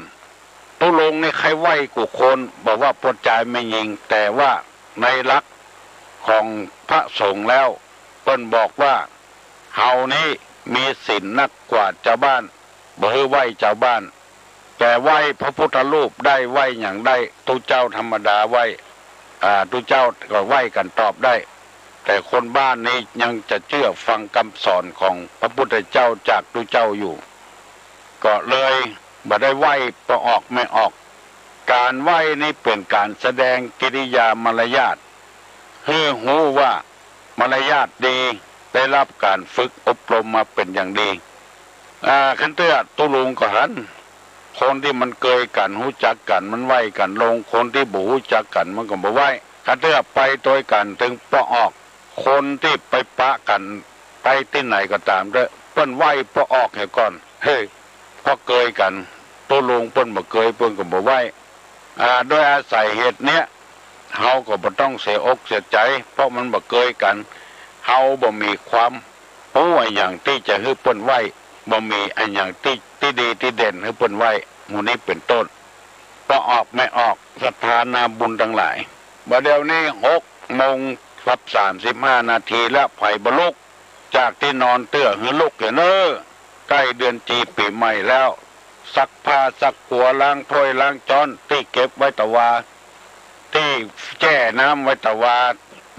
ตุ๊ลุงนี่ใค่ไหว้กู้คน บ่ว่าป้อจายแม่ญิง แต่ว่าในหลักของพระสงฆ์แล้ว เปิ้นบอกว่า เฮานี้มีศีลนักกว่าจาวบ้าน บ่หื้อไหว้จาวบ้าน แต่ไหว้พระพุทธรูปได้ ไหว้หยังได้ ตุ๊เจ้าธรรมดาไหว้ อ่า ตุ๊เจ้าก็ไหว้กั๋นตอบได้ แต่คนบ้านนี้ยังจะเจื้อฟังกำสอนของพระพุทธเจ้าจากตุ๊เจ้าอยู่ ก็เลยบ่ได้ไหว้ปะออกแม่ออก ก๋านไหว้นี้เป๋นก๋านแสดงกิริยามารยาท หื้อฮู้ว่ามารยาทดี ได้รับก๋านฝึกอบรมมาเป๋นอย่างดี อ่า คันเตื้อตุ๊ลุงก็หัน คนตี้มันเกยกั๋น ฮู้จักกั๋น มันไหว้กั๋นลง คนตี้บ่ฮู้จักกั๋น มันก็บ่ไหว้ คันเตื้อไปตวยกั๋น เถิงปะออก คนตี้ไปปะกั๋น ไปตี้ไหนก็ต๋ามเต๊อะ เปิ้นไหว้ปะออกเหียก่อน เฮ้ย เพราะเกยกั๋น ตุ๊ลุงเปิ้นบ่เกย เปิ้นก็บ่ไหว้ อ่า โดยอาศัยเหตุเนี้ย เฮาก็บ่ต้องเสียอกเสียใจ๋ เพราะมันบ่เกยกั๋น เฮาบ่มีความฮู้อะหยังตี้จะหื้อเปิ้นไหว้ บ่มีอะหยังตี้ ตี้ดีตี้เด่นหื้อเปิ้นไหว้ หมู่นี้เป๋นต้น ปะออกแม่ออก ศรัทธานาบุญตังหลาย บ่าเดี่ยวนี้หกโมงกับสามสิบห้านาทีแล้ว ใผบ่ลุกจากตี้นอนเตื้อหื้อลุกเหียเน่อ ใก้เดือนจีปี๋ใหม่แล้ว ซักผ้าซักกั๋ว ล้างถ้วยล้างจ๊อน ตี้เก็บไว้ตะวา ตี้แจ้น้ำไว้ตะวา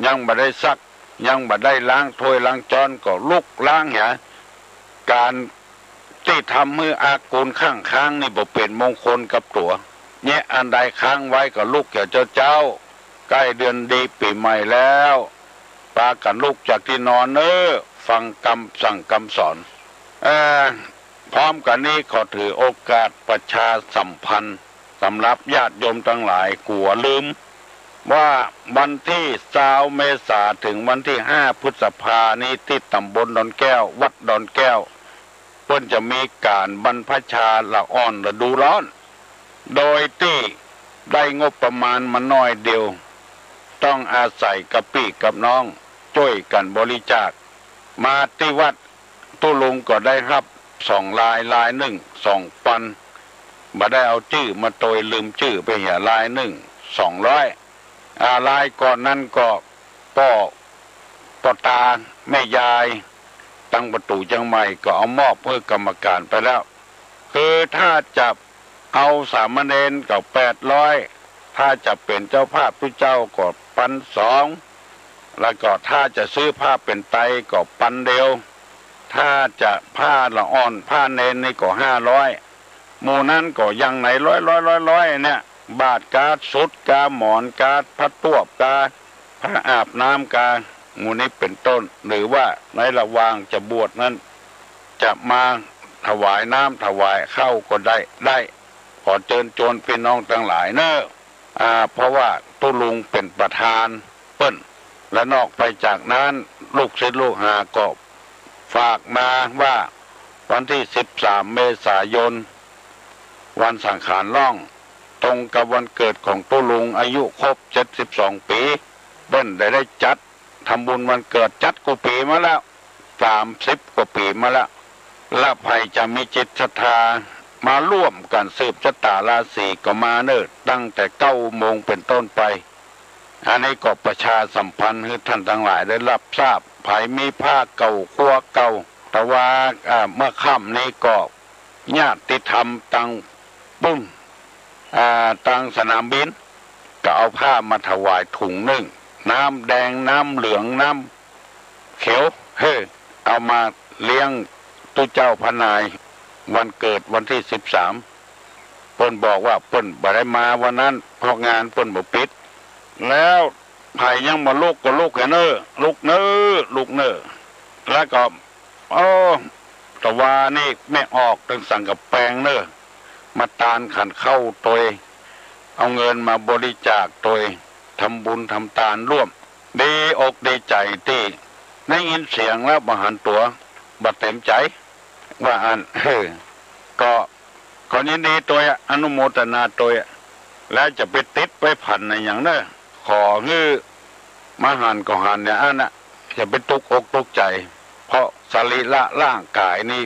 ยังบ่ได้ซัก ยังบ่ได้ล้างถ้วยล้างจ๊อนก็ลุกล้างเหีย ก๋านตี้ทำหื้ออากูลข้างค้างนี่บ่เป๋นมงคลกับตั๋ว เยียะอันใดค้างไว้ก็ลุกเหียเจ้าเจ้า ใก้เดือนดีปี๋ใหม่แล้ว ปากั๋นลุกจากตี้นอนเน่อ ฟังกำสั่งกำสอน เอ่อ พร้อมกั๋นนี้ขอถือโอกาสประชาสัมพันธ์ สำหรับญาติโยมตังหลายกั๋วลืม ว่าวันตี้ซาวเมษาเถิงวันตี้ห้าพฤษภานี้ตี้ต๋ำบลดอนแก้ว วัดดอนแก้ว เปิ้นจะมีก๋านบรรพชาละอ่อนฤดูร้อน โดยตี้ได้งบประมาณมาน้อยเดียว ต้องอาศัยกับปี้กับน้องจ้วยกั๋นบริจาค มาตี้วัด ตุ๊ลุงก็ได้ฮับสองราย รายนึ่งสองปัน บ่ได้เอาจื้อมาตวย ลืมจื้อไปเหีย รายนึ่งสองร้อย อ่า รายก่อนนั้นก็ป้อ ป้อตาแม่ยาย ตังประตู๋เจียงใหม่ก็เอามอบหื้อกรรมก๋านไปแล้ว คือถ้าจะเอาสามเณรก็แปดร้อย ถ้าจะเป๋นเจ้าภาพตุ๊เจ้าก็ปันสอง แล้วก็ถ้าจะซื้อผ้าเป๋นไตรก็ปันเดียว ถ้าจะผ้าละอ่อนผ้าเณรนี่ก็ห้าร้อย หมู่นั้นก็ยังไหนร้อยร้อยร้อยร้อยเนี่ย บาตรกา สุดกา หมอนกา ผ้าตวบกา ผ้าอาบน้ำกา หมู่นี้เป๋นต้น หรือว่าในระหว่างจะบวชนั้น จะมาถวายน้ำถวายข้าวก็ได้ ได้ ขอเจิญจวนปี้น้องตังหลายเน่อ อ่า เพราะว่าตุ๊ลุงเป๋นประธานเปิ้น และนอกไปจากนั้นลูกศิษย์ลูกหาก็ฝากมาว่าวันตี้สิบสามเมษายน วันสังขารล่อง ตรงกับวันเกิดของตุ๊ลุง อายุครบเจ็ดสิบสองปี๋ เปิ้นได้ ได้จัด ทำบุญวันเกิด จัดกู้ปี๋มาแล้ว สามสิบกว่าปี๋มาแล้ว และใผจะมีจิตศรัทธามาร่วมกั๋นสืบชะตาราศีก็มาเน่อ ตั้งแต่เก้าโมงเป๋นต้นไป อันนี้ก็ประชาสัมพันธ์หื้อท่านตังหลายได้ฮับทราบ ใผมีผ้าเก่าครัวเก่า แต่ว่า อ่า เมื่อค่ำนี้ก็ญาติธรรมตังปุ้น อ่า ตังสนามบิน ก็เอาผ้ามาถวายถุงนึ่ง น้ำแดง น้ำเหลือง น้ำเขียว เฮ้อ เอามาเลี้ยงตุ๊เจ้าพระนาย วันเกิดวันตี้สิบสาม เปิ้นบอกว่าเปิ้นบ่ได้มาวันนั้น เพราะงานเปิ้นบ่ปิด แล้วใผยังบ่ลุกก็ลุกแหน่เน่อ ลุกเน่อ ลุกเน่อ แล้วก็ โอ้ ตะวานี้แม่ออกตึงสังกะแปงเน่อ มาตานขันข้าวตวย เอาเงินมาบริจาคตวย ทำบุญทำตานร่วม ดีอกดีใจ๋ตี้ได้ยินเสียงแล้วบ่หันตั๋ว บ่เต็มใจ๋ ว่าอั้น เออ ก็ ก็ยินดีตวย อนุโมทนาตวย แล้วจะไปติดไปผันอะหยังเน่อ ขอหื้อมาหันก็หันอย่างอั้นน่ะ อย่าไปตกอกตกใจ๋ เพราะสรีระร่างกายนี่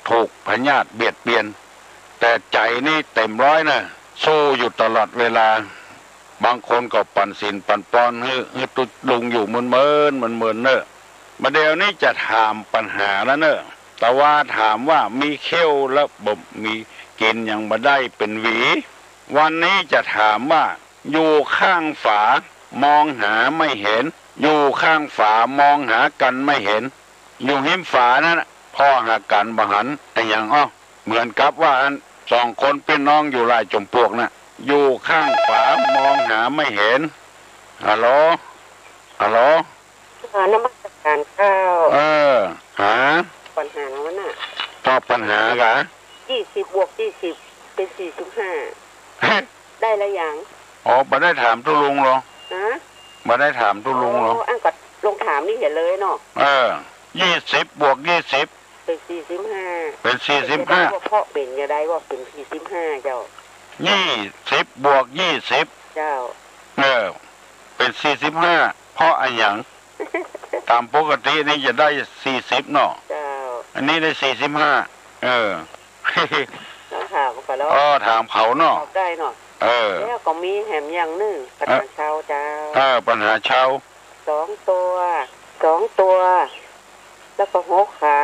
ถูกพยาธิเบียดเบียน แต่ใจ๋นี่เต็มร้อยเน่อ สู้อยู่ตลอดเวลา บางคนก็ปันศีลปันปอนหื้อ หื้อตุ๊ลุงอยู่เมินๆ เมินๆ เน่อ บ่าเดี่ยวนี้จะถามปัญหาแล้วเน่อ ตะวาถามว่ามีเขี้ยวแล้วบ่มี กิ๋นหยังบ่ได้เป๋นหวี วันนี้จะถามว่า อยู่ข้างฝามองหาไม่เห็น อยู่ข้างฝามองหากั๋นไม่เห็น อยู่ฮิมฝานั้นน่ะ ผ่อหากั๋นบ่หัน อะหยังอ้อ เหมือนกับว่าอันสองคนปี้น้องอยู่หลายจ๋มปลวกน่ะ อยู่ข้างฝามองหาไม่เห็น ฮัลโหล ฮัลโหล อ่านมัสการเจ้า เออ หา ปัญหาวันน่ะ ตอบปัญหากะ ยี่สิบบวกยี่สิบ เป๋นสี่สิบห้า ได้ละยัง อ๋อ บ่ได้ถามตุ๊ลุงเหรอ ฮะ บ่ได้ถามตุ๊ลุงเหรอ อ๋อ อันก็ลองถามนี่เหียเลยเนาะ เออ ยี่สิบบวกยี่สิบ เป๋นสี่สิบห้า เป๋นสี่สิบห้า บ่าเพาะเป๋นจะได้ว่าเป๋นสี่สิบห้าเจ้า ยี่สิบบวกยี่สิบ เจ้า เออ เป๋นสี่สิบห้า เพราะอะหยัง ต๋ามปกตินี่จะได้สี่สิบเนาะ เจ้า อันนี้ได้สี่สิบห้า เออ ลองถามเขาแล้ว เออ ถามเขาเนาะ ตอบได้เนาะ เออ แล้วก็มีแหมอย่างนึ่ง ปัญหาเชาเจ้า เออ ปัญหาเชา สองตั๋ว สองตั๋ว แล้วก็หกขา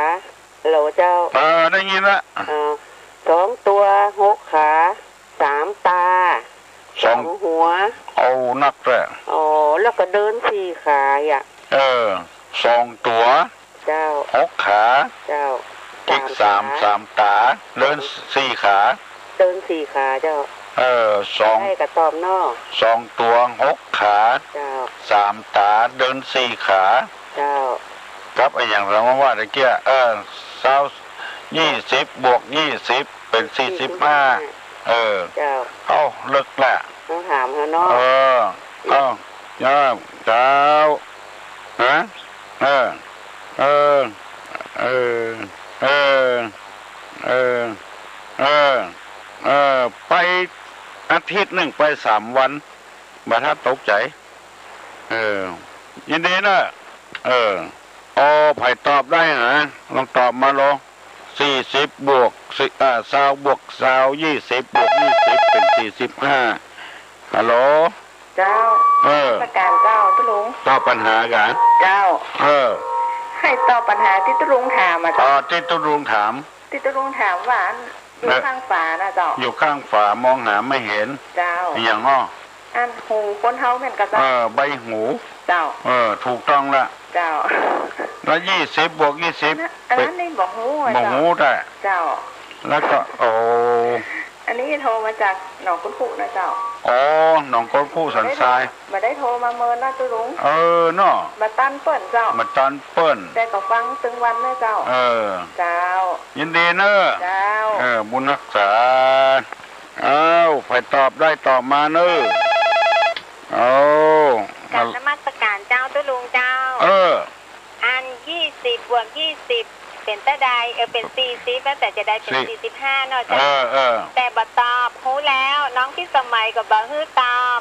ฮัลโหลเจ้า เออ ได้ยินละ เออ สองตั๋ว หกขา สามต๋า สอง สองหัว เอานักแหละ อ๋อ แล้วก็เดินสี่ขาอ่ะ เออ สองตั๋ว เจ้า หกขา เจ้า อีกสาม สามขา สามต๋า เดินสี่ขา เดินสี่ขาเจ้า เออ สอง ได้กะตอบเนาะ สองตั๋ว หกขา เจ้า สามต๋า เดินสี่ขา เจ้า กับอะหยังเรามาว่าตะเกีย เออ ซาว ยี่สิบบวกยี่สิบ เป๋นสี่สิบห้า เออ เจ้า เอ้า เลิกละ ต้องถามเขาเนาะ เออ เอ้า เจ้า เจ้า ฮะ เออ เออ เออ เออ เออ เออ เออ เออ ไปอาทิตย์นึ่งไปสามวัน บ่ทันตกใจ๋ เออ ยินดีเน่อ เออ อ้อ ใผตอบได้นะ ลองตอบมาลอง สี่สิบบวก สี่ อ่า ซาวบวกซาว ยี่สิบบวกยี่สิบ เป๋นสี่สิบห้า ฮัลโหล เจ้า เออ นมัสการเจ้าตุ๊ลุง ตอบปัญหากะ เจ้า เออ ใค่ตอบปัญหาตี้ตุ๊ลุงถามอะ อ๋อ เจ้า ตี้ตุ๊ลุงถาม ตี้ตุ๊ลุงถามว่าอันอยู่ เออ ข้างฝาน่ะเจ้า อยู่ข้างฝามองหาไม่เห็น เจ้า อะหยังอ้อ อันหูคนเฮาแม่นก่อเจ้า เออ ใบหู เจ้า เออ ถูกต้องละ เจ้า แล้วยี่สิบบวกยี่สิบ อันนั้นนี่บ่ฮู้อะ บ่ฮู้ เจ้า แต่ เจ้า แล้วก็ โอ้ อันนี้โทรมาจากหนองกุดคุนะเจ้า อ๋อ หนองกุดคุสันทราย บ่ได้โทรมาเมินนะตุ๊ลุง เออ เนาะ บ่ตันเปิ้นเจ้า บ่ตันเปิ้น แต่ก็ฟังตึงวันนะเจ้า เออ เจ้า ยินดีเน่อ เจ้า เออ บุญฮักษา เอ้า ใผตอบได้ตอบมาเน่อ เอ้า กราบนมัสการเจ้าตุ๊ลุงเจ้า เออ อันยี่สิบบวกยี่สิบ เป๋นเต้าใด เออ เป๋นสี่สิบ แล้วแต่จะได้เป๋นสี่ สี่สิบห้าเนาะเจ้า เออ เออ แต่บ่ตอบ ฮู้แล้ว น้องพิสมัยก็บ่หื้อตอบ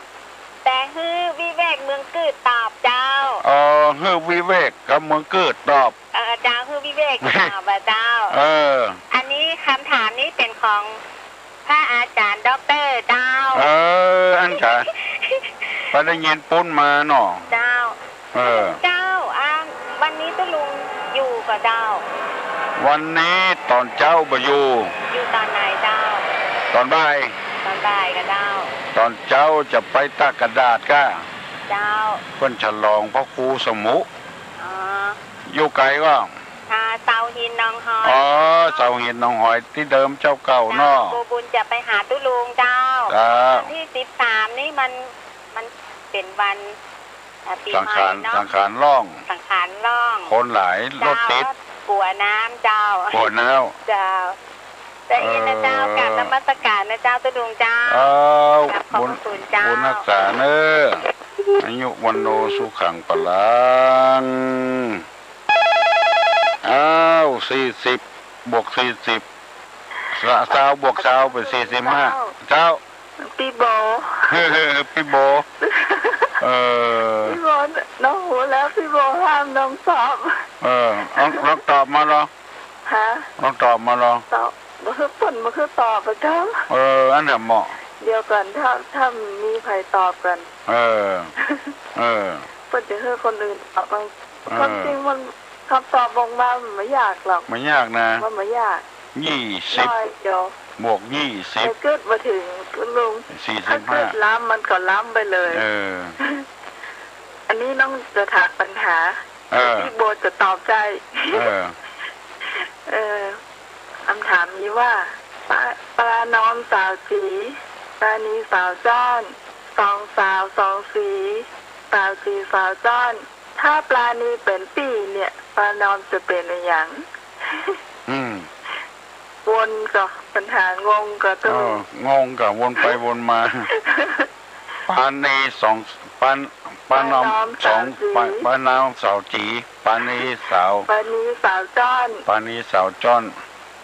แต่หื้อวิเวกเมืองกืดตอบเจ้า เออ หื้อวิเวกกับเมืองกืดตอบ เออ เจ้า หื้อวิเวกตอบอะเจ้า เออ อันนี้คำถามนี้เป๋นของพระอาจารย์ด็อกเตอร์เจ้า เออ อันจ๋า ไปได้ยินปุ้นมาเนาะ เจ้า เออ เจ้า อัน วันนี้ตุ๊ลุงอยู่ก่อเจ้า วันนี้ต๋อนเจ๊าบ่อยู่ อยู่ต๋อนไหนเจ้า ต๋อนบ่าย ต๋อนบ่ายก่อเจ้า ต๋อนเจ๊าจะไปตากกระดาษก้า เจ้า เปิ้นฉลองพระครูสมุ อ๋อ อยู่ไก๋ก่อ ถ้าเสาร์ หินหนองหอย อ๋อ เสาหินหนองหอยตี้เดิมเจ้าเก่าเนาะ เจ้า บัวบุญจะไปหาตุ๊ลุงเจ้า เจ้า วันตี้สิบสามนี่มัน มันเป๋นวัน อ่า ปี๋ สังขาร ใหม่เนาะ สังขารล่อง สังขารล่อง คนหลาย รถติด เจ้า กั๋วน้ำเจ้า กั๋วน้ำ เจ้า จะอี้นะเจ้า เออ กราบนมัสก๋านนะเจ้าตุ๊ลุงเจ้า อ้าว กราบขอบพระคุณเจ้า บุญ บุญฮักษาเน้อ อายุวัณโณสุขังพลัง อ้าว สี่สิบ บวก สี่สิบ ซาว บวก ซาว เป๋น สี่สิบห้า เจ้า ปี้โบ ปี้โบ เออ ปี้โบ น้องฮู้แล้ว ปี้โบห้ามน้องตอบ เออ ลอง ลองตอบมาลอง ฮะ ลองตอบมาลอง ตอบ บ่คือเปิ้น บ่คือตอบอะเจ้า เออ อันนั้นเหมาะ เดี๋ยวก่อน ถ้า ถ้ามีใผตอบก่อน เออ เออ เปิ้นจะหื้อคนอื่นตอบบ้าง เออ ความจริงมัน กำตอบออกมามันบ่ยากหรอก บ่ยากนะ มันบ่ยาก ยี่สิบ น้อยเดียว บวก ยี่สิบ แต่กึ๊ดบ่เถิงตุ๊ลุง สี่สิบห้า ถ้ากึ๊ดล้ำมันก็ล้ำไปเลย เออ อันนี้น้องจะถามปัญหา เออ ตี้โบจะตอบได้ เออ เออ กำถามมีว่า ปา ปานอมสาวจี๋ ปานีสาวจ้อน สองสาวสองสี สาวจี๋สาวจ้อน ถ้าปานีเป๋นปี้เนี่ย ปานอมจะเป๋นอะหยัง อืม วนก่อ ปัญหางงก่อตุ๊ลุง เออ งงก่อ วนไปวนมา ปานีสอง ปา ปานอม ปานอมสอง สาวจี๋ ปา ปานอมสาวจี๋ ปานีสาว ปานีสาวจ้อน ปานีสาวจ้อน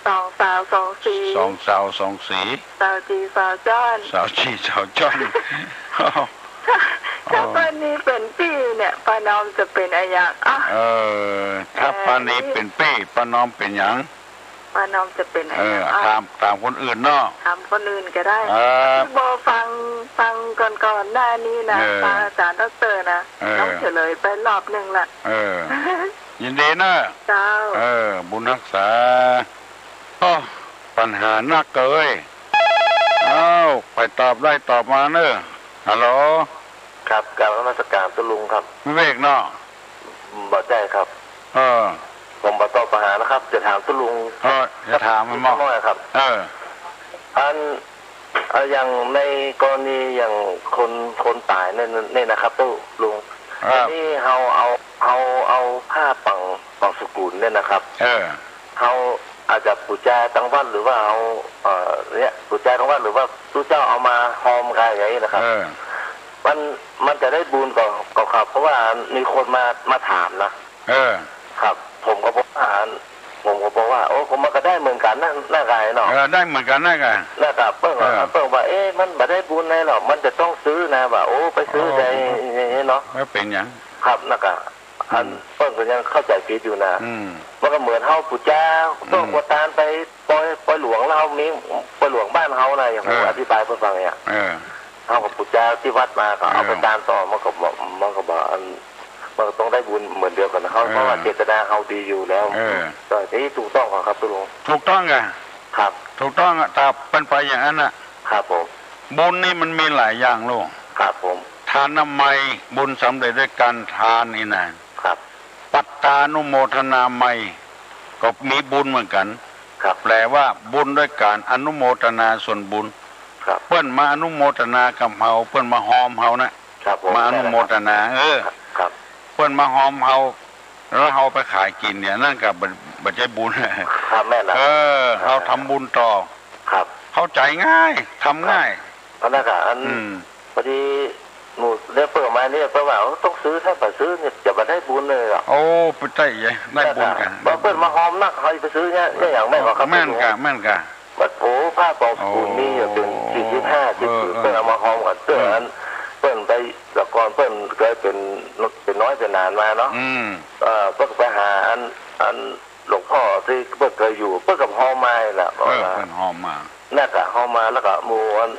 สองสาวสองสี สองสาวสองสี สาวจี๋สาวจ้อน สาวจี๋สาวจ้อน ถ้า ถ้า เออ ปานีเป๋นปี้เนี่ย ปานอมจะเป๋นอะหยัง อ่ะ เออ ถ้า เออ ปานีเป๋นปี้ ปานอมเป๋นหยัง ปานอมจะเป๋นอะหยัง เออ อ่ะ ถาม ถามคนอื่นเนาะ ถามคนอื่นก็ได้ เออ ตี้โบฟัง ฟังก่อนๆ หน้านี้นะ เออ ฟังอาจ๋ารย์ด็อกเตอร์นะ เออ น้องเฉลยไปรอบนึ่งละ เออ ยินดีเน้อ เจ้า เออ บุญฮักษา โอ้ ปัญหานักเกย อ้าว ใผตอบได้ตอบมาเน้อ ฮัลโหล ครับ กราบนมัสก๋านตุ๊ลุงครับ วิเวกเนาะ บ่ใจ้ครับ เออ ผมบ่ตอบปัญหานะครับ จะถามตุ๊ลุง เออ จะถามมันบ่ สักน้อยครับ เออ อัน เอ่อ อย่างในกรณีอย่างคน คนต๋ายเนี่ย เนี่ยนะครับตุ๊ลุง ครับ อันนี้เฮาเอา เฮาเอาผ้าปัง ปังสุกุลเนี่ยนะครับ เออ เฮาอาจจะปู๋จาตังวัดหรือว่าเฮา เอ่อ เนี่ย ปู๋จาตังวัดหรือว่าตุ๊เจ้าเอามาฮอมก๋ายอย่างนี้นะครับ เออ มัน มันจะได้บุญก่อ ก่อครับ เพราะว่ามีคนมา มาถามนะ เออ ครับ ผมก็บอกว่า ผมก็บอกว่า โอ้ ผมมันก็ได้เหมือนกั๋นนะ น่ากายเนาะ เออ ได้เหมือนกั๋นน่ากาย น่ากาย เปิ้นว่า เออ เปิ้นว่า เอ๊ะ มันบ่ได้บุญไงหรอก มันจะต้องซื้อนะ ว่า โอ้ ไปซื้อ โอ้ ได้อย่างนี้เนาะ แล้วเป๋นหยัง ครับ น่ากาย อัน อืม เปิ้นก็ยังเข้าใจ๋ผิดอยู่นะ อืม มันก็เหมือนเฮาปู๋จา อืม ต้องกวาดตานไปปอย ปอยหลวงแล้วเฮามีปอยหลวงบ้านเฮานะ อย่างผม เออ อธิบายเปิ้นฟังเนี่ย เออ เฮาก็ปู๋จาตี้วัดมาก็เอาไป เออ ตานต่อ มันก็บ่ มันก็บ่ อัน มันก็ต้องได้บุญเหมือนเดียวกั๋นนะ เฮา เออ เพราะว่าเจตนาเฮาดีอยู่แล้ว เออ ก็ที่ถูกต้องครับตุ๊ลุง ถูกต้องก่ะ ครับ ถูกต้องอะ ถ้าเป๋นไปอย่างนั้นน่ะ ครับผม บุญนี่มันมีหลายอย่างลูก ครับผม ทานามัย บุญสำเร็จด้วยการทานนี่นะ ครับ ปัตตานุโมทนามัย ก็มีบุญเหมือนกั๋น ครับ แปลว่าบุญด้วยการอนุโมทนาส่วนบุญ ครับ เปิ้นมาอนุโมทนากับเฮา เปิ้นมาฮอมเฮานะ ครับผม มาอนุโมทนา เออ ครับ เปิ้นมาฮอมเฮา แล้วเฮาไปขายกิ๋นเนี่ย นั่นก็บ่ บ่ใจ้บุญ ครับ แม่นละ เออ เฮาทำบุญต่อ ครับ เข้าใจ๋ง่าย ทำง่าย ครับ อันนั้นก็อัน อืม พอดีหมู่เนี่ยเปิ้นมาเนี่ย เปิ้นว่า เอ้า ต้องซื้อ ถ้าบ่ซื้อเนี่ยจะบ่ได้บุญเลยอะ โอ้ ไปใจ้ใหญ่ ได้บุญก่ะ เปิ้น เปิ้นมาฮอมนัก เฮาไปซื้อเนี่ย เนี่ยอย่างแม่นบ่ครับ แม่นก่ะ แม่นก่ะ วัดโพผ้าปองสกุลนี่จะเป๋น โอ้ สี่สิบห้า เออ เออ เปิ้นเอามาฮอมกั๋น เปิ้น เออ อัน เปิ้นไป แต่ก่อนเปิ้นเกยเป๋น เป๋นน้อยเป๋นหลานมาเนาะ อืม เอ่อ เปิ้นก็ไปหาอัน อันหลวงพ่อตี้เปิ้นเกยอยู่ เปิ้นก็ฮอมมาแหละ เออ เปิ้นฮอมมา นั่นก็ฮอมมา แล้วก็หมู่อัน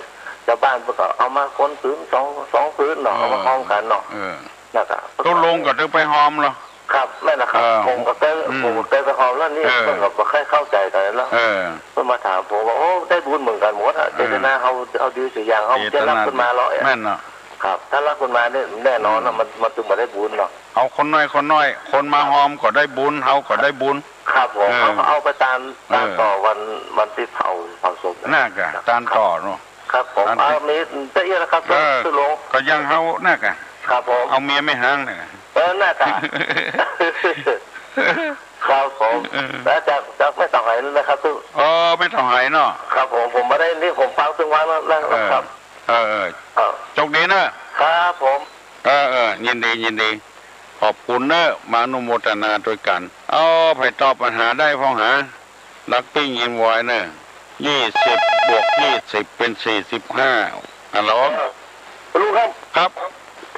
จาวบ้านเปิ้นก็เอามาคนละผืนสอง สองผืนเนาะ เออ เอามาฮอมกั๋นเนาะ เออ นั่นก็ ตุ๊ลุงก็ตึงไปฮอมเหรอ ครับ แม่นละครับ เออ ผมก็เกย อืม ผมก็เกยไปฮอมแล้วนี่ เออ เปิ้นก็บ่ค่อยเข้าใจ๋กั๋นแล้ว เออ เปิ้นมาถามผมว่า โอ้ ได้บุญเหมือนกั๋นหมดอะ เออ เจตนาเฮา เฮาดีสุดอย่าง เฮา เจตนา ได้ฮับขึ้นมาเนาะ แม่นเนาะ ครับ ถ้าฮับขึ้นมาเนี่ยแน่นอนนะ อืม มัน มันตึงบ่ได้บุญเนาะ เอาคนน้อยคนน้อย คนมาฮอมก็ได้บุญ เฮาก็ได้บุญ ครับผม เออ เขาก็เอาไปตาน ตาน เออ ต่อวัน วันตี้เผา เผาศพ นั่นกะ ครับ ตานต่อเนาะ ครับผม ตานตี้ เอา มีจะอี้นะครับ เออ ตุ๊ลุง ก็ยังเฮานั่นกะ ครับผม เอาเมียแม่ฮ้างนั่นกะ เออ นั่นกะ ครับผม เออ แล้วจาก จากแม่เต่าไหนั่นนะครับ ตุ๊ลุง เออ แม่เต่าไหเนาะ ครับผม ผมบ่ได้นี่ ผมฟังตึงวันแล้วนะ เออ ครับ เออ เออ ครับ โจคดีเนอะ ครับผม เออ เออ ยินดี ยินดี ขอบคุณเนอะ มาอนุโมทนาตวยกั๋น เอา ใผตอบปัญหาได้พ่องหา นักปิ้งยินวอยเนอะ ยี่สิบบวกยี่สิบเป๋นสี่สิบห้า ฮัลโหล เออ ลุงครับ ครับ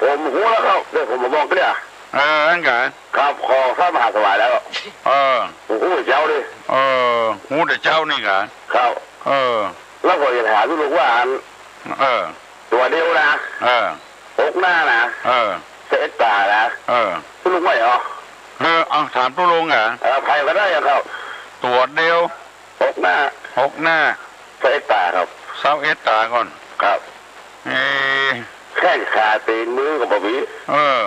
ผมฮู้แล้วครับ เดี๋ยวผมมาบอกเนี่ย เออ อั้นกะ ครับ ขอพระมหาสมัยแล้ว เออ ผมฮู้แต่เจ๊าดิ เออ ฮู้แต่เจ๊านี่กะ ครับ เออ แล้วผมจะถามตุ๊ลุงว่าอัน เออ ตั๋วเดียวนะ เออ หกหน้านะ เออ สิบเอ็ดต๋านะ เออ ตุ๊ลุงว่าไงอ๋อ เออ เอาถามตุ๊ลุงเหรอ เออ ใผก็ได้อะครับ ตั๋วเดียว หกหน้า หกหน้า สิบเอ็ดต๋าครับ สิบเอ็ดต๋าก่อน ครับ เออ แข้งขาตี๋นมือก็บ่มี เออ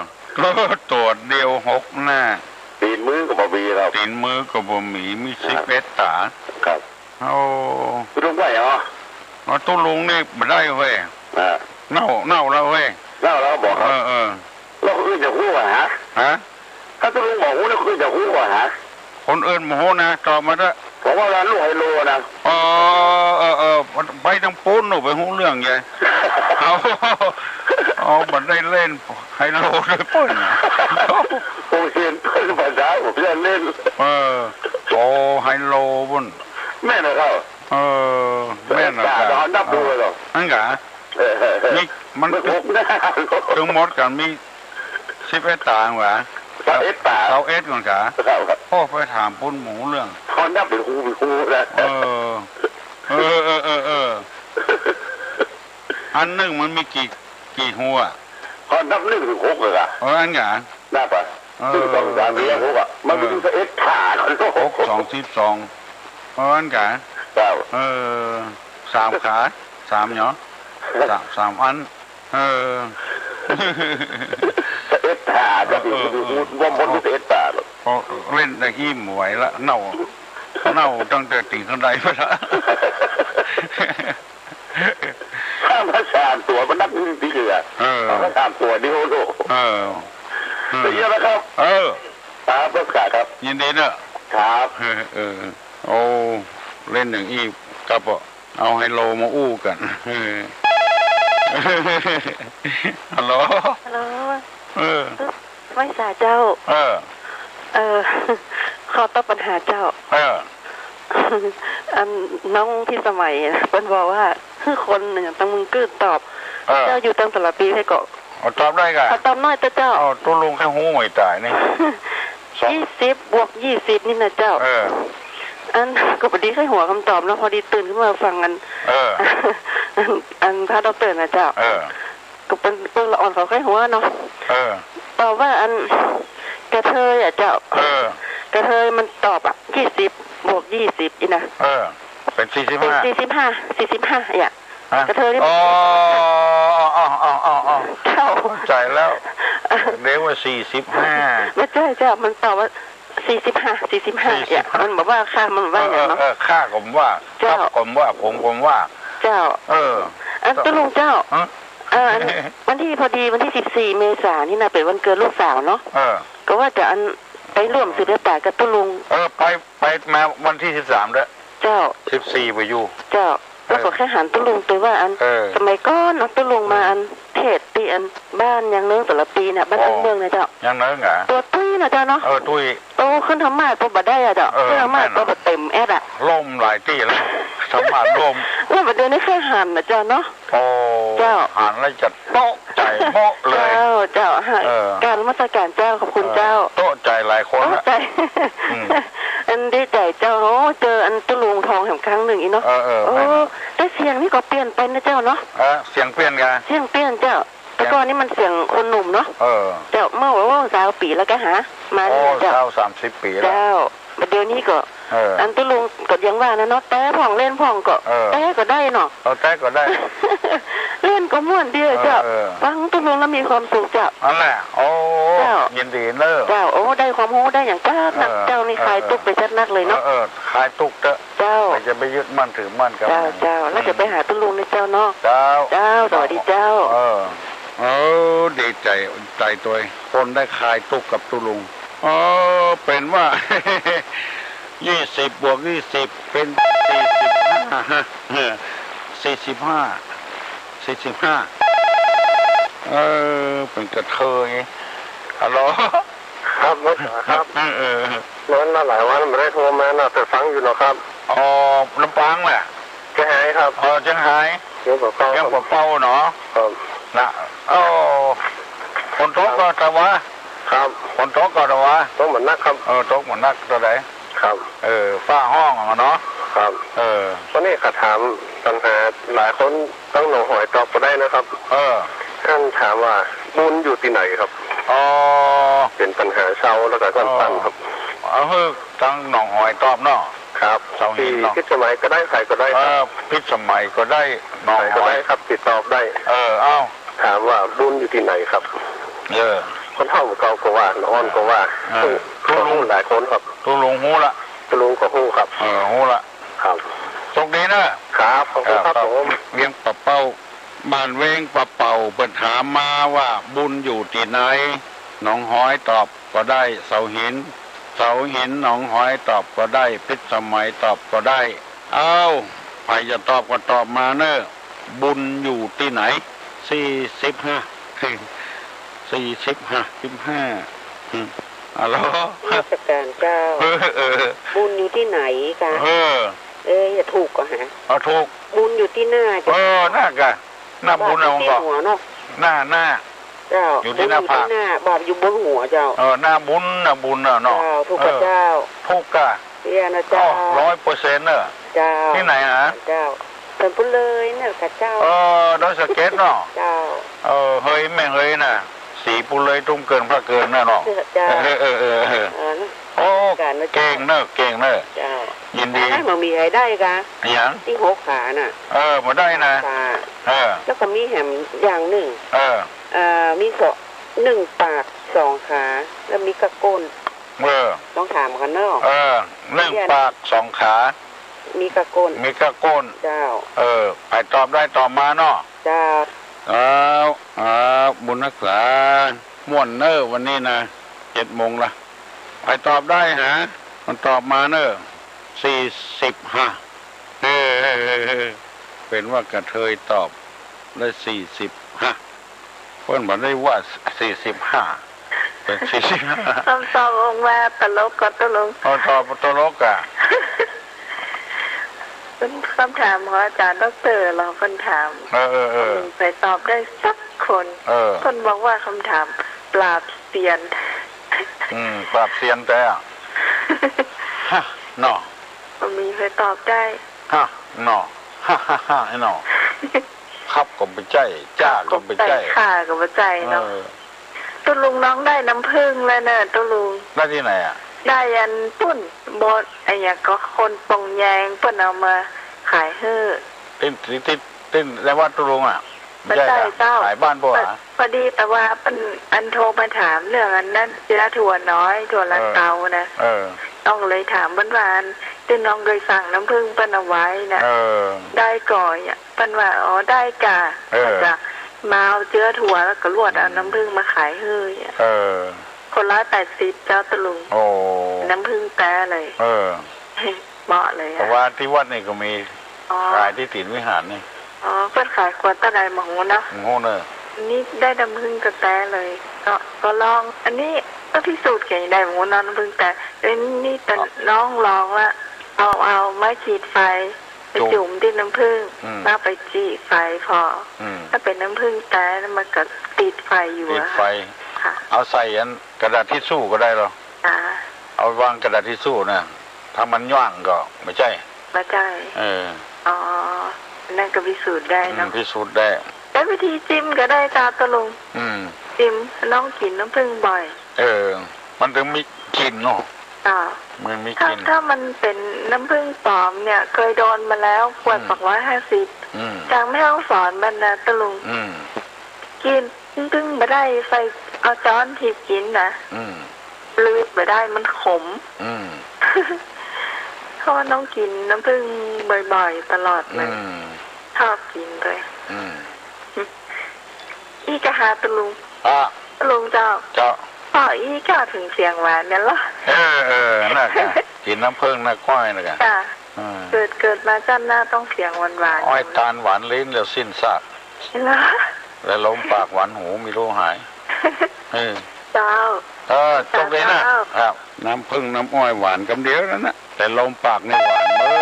ตั๋วเดียวหกหน้า ตี๋นมือก็บ่มีครับ ตี๋นมือก็บ่มี มี ครับ สิบเอ็ดต๋า ครับ โอ้ ตุ๊ลุงว่าไงอ๋อ อ๋อ ตุ๊ลุงนี่บ่ได้เว้ย อ่า เน่า เน่าแล้วเว้ย เน่าแล้วบอกครับ เออ เออ แล้วคนอื่นจะฮู้อะฮะ ฮะ ถ้าตุ๊ลุงบ่ฮู้แล้วคนอื่นจะฮู้อะฮะ คนอื่นบ่ฮู้นะ ตอบมาเถอะ ผมว่าร้านลูกไฮโลนะ อ๋อ เออ เออ ไปตางปู๊นหนูไปฮู้เรื่องใหญ่ เอา เอา บ่ได้เล่นไฮโลด้วยเปิ้น ผมเห็นเปิ้นบ่ได้ ผมจะเล่น เออ โอ้ ไฮโลปุ้น แม่นนะครับ เออ แม่นนะ แต่ตอนนับดูเลยเหรอ อั้นกะ เออ นี่มัน มันหกหน้า ตึงหมดกั๋นมี สิบเอ็ดต๋าหว่า สิบเอ็ดต๋า สิบเอ็ดก่อนกะ ครับ ครับ โอ้ ไปถามปุ้นบ่ฮู้เรื่อง ตอนนับเป๋นฮูเป๋นฮูนะ เออ เออ เออ เออ เออ อันนึ่งมันมีกี่ กี่ฮูอะ ตอนนับนึ่งเถิงหกเลยอะ เออ อั้นกะ นับอะ เออ นึ่ง สอง สาม สี่ ห้า หกอะ มันมี เออ สิบเอ็ดขา หก สอง สิบสอง เออ อั้นกะ ครับ เออ สามขา สามเนาะ สาม สามอัน เออ สิบเอ็ดต๋า เออ เออ เออ ว่ามันมี สิบเอ็ดต๋า พอเล่นได้อี้บ่ไหวละ เน่า เน่าตั้งแต่ตี๋นขึ้นไดมาละ ถ้ามาสามตั๋วมันนับจริงๆอะ เออ ถ้าสามตั๋วเดียวโล เออ เออ เดี๋ยวนะครับ เออ ครับ ครับ ยินดีเนอะ ครับ เออ เออ โอ้ เล่นอย่างอี้ ครับผม เอาไฮโลมาอู้กั๋น เออ ฮัลโหล ฮัลโหล เออ ไหว้สาเจ้า เออ เออ ขอตอบปัญหาเจ้า เออ อันน้องพิสมัยเปิ้นบอกว่า คือคนอย่างตังเมืองกื้อตอบ เออ เจ้าอยู่ตังสารภีไผก่อ เอาตอบได้ก่ะ ขอตอบหน้อยเต๊อะเจ้า เอาตุ๊ลุงแค่ฮู้หวยต๋ายนี่ สอง ยี่สิบบวกยี่สิบนี่นะเจ้า เออ อันก็พอดีใค่หัวคำตอบเนาะ พอดีตื่นขึ้นมาฟังอัน เออ อัน อันพระด็อกเตอร์นะเจ้า เออ ก็เปิ้น เปิ้นละอ่อนเขาใค่หัวเนาะ เออ ตอบว่าอันกระเทยอะเจ้า เออ กระเทยมันตอบอะ ยี่สิบบวกยี่สิบ อี้นะ เออ เป๋นสี่สิบห้า เป๋นสี่สิบห้า สี่สิบห้า อะ ฮะ กระเทยนี่ อ๋อ อ๋อ อ๋อ อ๋อ อ๋อ เจ้า เข้าใจ๋แล้ว เรียกว่าสี่สิบห้า บ่ใจ้เจ้า มันตอบว่าสี่สิบห้า สี่สิบห้า สี่สิบห้า อะ มันบอกว่าค่ะ มันว่าอย่างเนาะ เออ เออ เออ ข้าก็ว่า เจ้า ครับก็ว่า ผมก็ว่า เจ้า เออ อันตุ๊ลุงเจ้า ฮะ เออ อันวันตี้ พอดีวันตี้สิบสี่เมษานี่นะ เป๋นวันเกิดลูกสาวเนาะ เออ ก็ว่าจะอันไปร่วมสืบชะตากับตุ๊ลุง เออ ไป ไปมาวันตี้สิบสามเด้อ เจ้า สิบสี่บ่อยู่ เจ้า แล้วก็ เออ แค่หันตุ๊ลุงไปว่าอัน เออ สมัยก่อนเนาะ ตุ๊ลุงมา อืม อันเทศน์ตี้อันบ้านยางเลิ้งแต่ละปี๋น่ะ บ้าน อ๋อ อันเมืองเนี่ยเจ้า ยางเลิ้งเหรอ ตั๋วตุ้ยนะเจ้าเนาะ เออ ตุ้ย โตขึ้นธรรมาสน์ปอบ่ได้อะเจ้า เออ ขึ้นธรรมาสน์ แม่น ปอบ่เต็มแอดอะ ล้มหลายตี้แล้ว ธรรมาสน์ล้ม แล้วบ่าเดี๋ยวนี้แค่หันนะเจ้าเนาะ โอ้ เจ้า หันแล้วจะ โต๊ะใจ๋โป๊ะเลย เจ้า เจ้า ฮะ เออ กราบนมัสการเจ้า ขอบคุณเจ้า เออ โต๊ะใจ๋หลายคนละ โต๊ะใจ๋ อืม อันดีใจ๋เจ้า โอ้ เจออันตุ๊ลุงทองแหมครั้งนึ่งอี้เนาะ เออ เออ โอ้ แม่น แต่เสียงนี่ก็เปลี่ยนไปนะเจ้าเนาะ เออ เสียงเปลี่ยนกะ เสียงเปลี่ยนเจ้า แต่ก่อนนี่มันเสียงคนหนุ่มเนาะ เออ เจ้า เมื่อ โอ้ ซาวปี๋แล้วกะหา มา โอ้ นี่เจ้า ซาวสามสิบปี๋แล้ว เจ้า บ่าเดี๋ยวนี้ก็ เออ อันตุ๊ลุงก็ยังว่านะเนาะ แต๊พ่องเล่นพ่องก็ เออ แต๊ก็ได้เนาะ เออ แต๊ก็ได้ เล่น ก็ม่วนดีเจ้า เออ เออ ฟังตุ๊ลุงแล้วมีความสุขเจ้า อันแหละ โอ้ เจ้า ยินดีเนอะ เจ้า โอ้ ได้ความฮู้ได้อย่างจัดนัก เออ เจ้านี่ เออ คลายตุ๊กข์ไปจัดนักเลยเนาะ เออ เออ คลายตุ๊กข์เต๊อะ เจ้า ใผจะไปยึดมั่นถือมั่นกับ เจ้า มัน เจ้า แล้วจะไปหาตุ๊ลุงในเจ้าเนาะ เจ้า เจ้า สวัสดีเจ้า เออ เออ ดีใจ๋ ใจ๋ตวย คนได้คลายตุ๊กข์กับตุ๊ลุง เออ เป๋นว่า ยี่สิบบวกยี่สิบ เป๋นสี่สิบห้า ฮะ เออ สี่สิบห้า สี่สิบห้า เออ เป๋นกระเทย ฮัลโหล ครับ หลวงต๋าครับ เออ เออ เมินมาหลายวันบ่ได้โทรมาเนาะ แต่ฟังอยู่เนาะครับ อ๋อ ลำปางแหละ เจียงฮายครับ อ๋อ เจียงฮาย เจียงปากเป้า เจียงปากเป้าเนาะ ครับ นะ โอ้ ฝนตกก่อตะวา ครับ ฝนตกก่อตะวา ตกบ่หนักครับ เออ ตกบ่หนักเต้าใด ครับ เออ ฟ้าฮ้องอะเนาะ ครับ เออ วันนี้ข้าถามปัญหาหลายคน ตังหนองหอยตอบบ่ได้นะครับ เออ ต้านถามว่าบุญอยู่ตี้ไหนครับ อ๋อ เป๋นปัญหาเซาแล้วก็สั้นๆ ครับ เอาหื้อตังหนองหอยตอบเนาะ ครับ เสาหินเนาะ ตี้พิษสมัยก็ได้ ใผก็ได้ครับ เออ พิษสมัยก็ได้ หนองหอย ใผก็ได้ครับ ตี้ตอบได้ เออ เอ้า ถามว่าบุญอยู่ตี้ไหนครับ เออ คนเฒ่าเก่าก็ว่า น้องอ่อนก็ว่า เออ ฮู้ ตุ๊ลุง ฮู้หลายคนครับ ตุ๊ลุงฮู้ละ ตุ๊ลุงก็ฮู้ครับ เออ ฮู้ละ ครับ โชคดีเนอะ ครับ ขอบคุณครับ ครับ ผม เวียงป่าเป้า บ้านเวียงป่าเป้า เปิ้นถามมาว่าบุญอยู่ตี้ไหน หนองหอยตอบก็ได้ เสาหิน เสาหิน หนองหอยตอบก็ได้ พิษสมัยตอบก็ได้ เอ้า ใผจะตอบก็ตอบมาเนอะ บุญอยู่ตี้ไหน สี่สิบห้า สี่สิบห้า สิบห้า อืม ฮัลโหล นมัสการเจ้า เออ เออ บุญอยู่ตี้ไหนกะ เออ เอ้ย ถูกก่อฮะ เอาถูก บุญอยู่ตี้หน้าเจ้า เออ หน้ากะ หน้าบุญ บาปอยู่ตี้หัวเนาะ หน้า หน้า เจ้า อยู่ตี้หน้าผาก บุญอยู่ตี้หน้า บาปอยู่บนหัวเจ้า เออ หน้าบุญ หน้าบุญน่ะเนาะ เจ้า ถูกกะ เออ เจ้า ถูกกะ เตี้ยนะเจ้า อ้าว ร้อยเปอร์เซ็นต์ เนอะ เจ้า ตี้ไหนฮะ เจ้า เถิงปูเลยเน่ากะเจ้า เออ ดอยสะเก็ดเนาะ เจ้า เออ เฮยแม่เฮยน่ะ สีปูเลยตุ้มเกินพระเกินน่ะเนาะ เจ้า เออ เออ เออ เออ เออ โอ้ เก่งเนอะ เก่งเนอะ เจ้า ยินดี อันนั้นบ่มีใผได้กะ อะหยัง ตี้หกขาน่ะ เออ บ่ได้นะ ขา เออ แล้วก็มีแหมอย่างนึ่ง เออ เอ่อ มีสอง นึ่งปากสองขา แล้วมีก้าก้น เออ ต้องถามกั๋นเนาะ เออ นึ่งปากสองขา มีก้าก้น มีก้าก้น เจ้า เออ ใผตอบได้ตอบมาเนาะ เจ้า อ้าว อ้าว บุญฮักษา ม่วนเนอะวันนี้นะ เจ็ดโมงละ ใผตอบได้ฮะ มันตอบมาเนอะ สี่สิบห้า เออ เป๋นว่ากระเทยตอบได้ สี่สิบห้า เปิ้นบ่ได้ว่า สี่สิบห้า เป๋น สี่สิบห้า ซ้ำๆ องค์ว่าตลกก็ตลก เอาตอบตลกอะ เปิ้น กำถามของอาจ๋ารย์ด็อกเตอร์เหรอ เปิ้นถาม เออ เออ เออ บ่มีใผตอบได้สักคน เออ เปิ้นบอกว่าคำถามปราบเซียน อืม ปราบเซียนแต๊อะ ฮะ เนาะ บ่มีใผตอบได้ ฮะ เนาะ ฮ่าฮ่าฮ่า ไอ้เนาะ ครับก็บ่ใจ้ จ้าก็บ่ใจ้ ข้าก็บ่ใจ้เนาะ เออ ตุ๊ลุงน้องได้น้ำผึ้งแล้วเนอะตุ๊ลุง ได้ตี้ไหนอะ ได้อันปุ้น บ่ อะหยังก็คนปงแยงเปิ้นเอามาขายหื้อ ตี้ ตี้ ตี้ ตี้ในวัดตุ๊ลุงอะ บ่ใจ้ บ่ใจ้เจ้า ขายบ้านป้อ พอ พอดีแต่ว่าเปิ้นอันโทรมาถามเรื่องอันนั้น เจื้อถั่วน้อย ถั่วลันเตานะ เออ เออ ต้องเลยถามเปิ้นว่าอันตี้น้องเกยสั่งน้ำผึ้งเปิ้นเอาไว้นะ เออ ได้ก่อ เปิ้นว่า อ๋อ ได้ก่ะ เออ ก็จะมาเอาเจื้อถั่วแล้วก็ลวดเอาน้ำผึ้งมาขายหื้อ เออ คนละแปดสิบเจ้าตุ๊ลุง โอ้ น้ำผึ้งแต๊เลย เออ เหมาะเลยอะ เพราะว่าตี้วัดนี่ก็มี อ๋อ ขายตี้ตี๋นวิหารนี่ อ๋อ เปิ้นขายขวดเต้าใดบ่ฮู้เนาะ บ่ฮู้เนอะ นี่ได้น้ำผึ้งแต๊เลย ก็ ก็ลอง อันนี้ก็พิสูจน์กั๋นได้บ่ฮู้เนาะ น้ำผึ้งแต๊ เอ้ย นี่แต่ อ๋อ น้องลองละ เอา เอาไม้ขีดไฟ ไปจุ่ม จุ่มตี้น้ำผึ้ง อืม แล้วไปจี่ไฟผ่อ อืม ถ้าเป๋นน้ำผึ้งแต๊แล้วมันก็ติดไฟอยู่ ติดไฟอะค่ะ เอาใส่อันกระดาษทิชชู่ก็ได้เหรอ อ่า เอาวางกระดาษทิชชู่น่ะ ถ้ามันย่างก็บ่ใจ้ บ่ใจ้ เออ อ๋อ นั่นก็พิสูจน์ได้เนาะ อืม พิสูจน์ได้ ใจ๊วิธีจิมก็ได้เจ้าตุ๊ลุง อืม จิม น้องกิ๋นน้ำผึ้งบ่อย เออ มันเถิงมีกลิ่นเนาะ อ่า มันมี ถ้า กลิ่น ถ้ามันเป๋นน้ำผึ้งป๋อมเนี่ย เกยโดนมาแล้ว ขวด อืม สองร้อยห้าสิบ อืม จากแม่ฮ่องสอนมานะ ตะลุง อืม กลิ่นตึงบ่ได้ ใส่ เอาจ๊อนถีบกิ๋นนะ อืม ลืดบ่ได้ มันขม อืม เพราะว่าน้องกิ๋นน้ำผึ้งบ่อยๆ ตลอดเลย อืม ชอบกิ๋นเลย อืม อี้กาหาตะลุง อ่ะ ตะลุงเจ้า เจ้า ป้ออี้ก้าเถิงเสียงหวานเนี่ยเหรอ เออ เออ นั่นกะ กิ๋นน้ำผึ้งน้ำอ้อยนั่นกะ จ้ะ อืม เกิด เกิดมาจ้าดหน้าต้องเสียงหวานๆ อ้อยตาลหวานลิ้นแล้วสิ้นซาก เหรอ และลมปากหวานหูไม่รู้หาย เออ เจ้า เออ โชคดีนะ เจ้า ครับ น้ำผึ้งน้ำอ้อยหวานกำเดียวนั่นนะ แต่ลมปากนี่หวานเมิ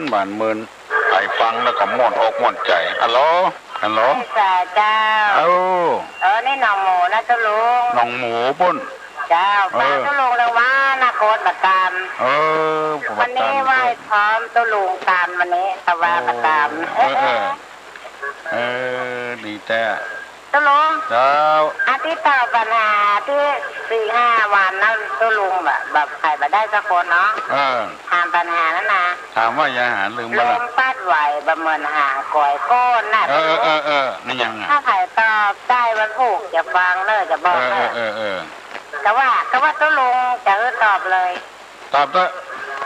น หวานเมิน ใผฟังแล้วก็ม่วนอกม่วนใจ๋ ฮัลโหล ฮัลโหล สวัสดีเจ้า เอ้า เออ นี่หนองหมูนะเจ้าลุง หนองหมูปู๊น เจ้า เออ ป้าเจ้าลุงเรืองว่านาโกดประกาม เออ วันนี้ไหว้พร้อมเจ้าลุงตามวันนี้ ตะวาประกาม โอ้ เออ เออ เออ ดีแต๊ เจ้าลุง เจ้า อาทิตย์ต่อปัญหาที่สี่ห้าวันนั้นเจ้าลุงแบบ แบบไขบ่ได้สักคนเนาะ เออ ถามปัญหานั้นนะ ถามว่าอย่าหาลืม ล บ่ล่ะ มปั๊ดไหวบ่เหมือนหางก๋วยโก้นน่ะ เออ เออ เออ เออ นี่ยังอ่ะ ถ้าใผตอบได้วันพูกจะฟังเนอะ จะบอกเนอะ เออ เออ เออ เออ แต่ว่า แต่ว่าเจ้าลุงจะเออตอบเลย ตอบเต๊อะ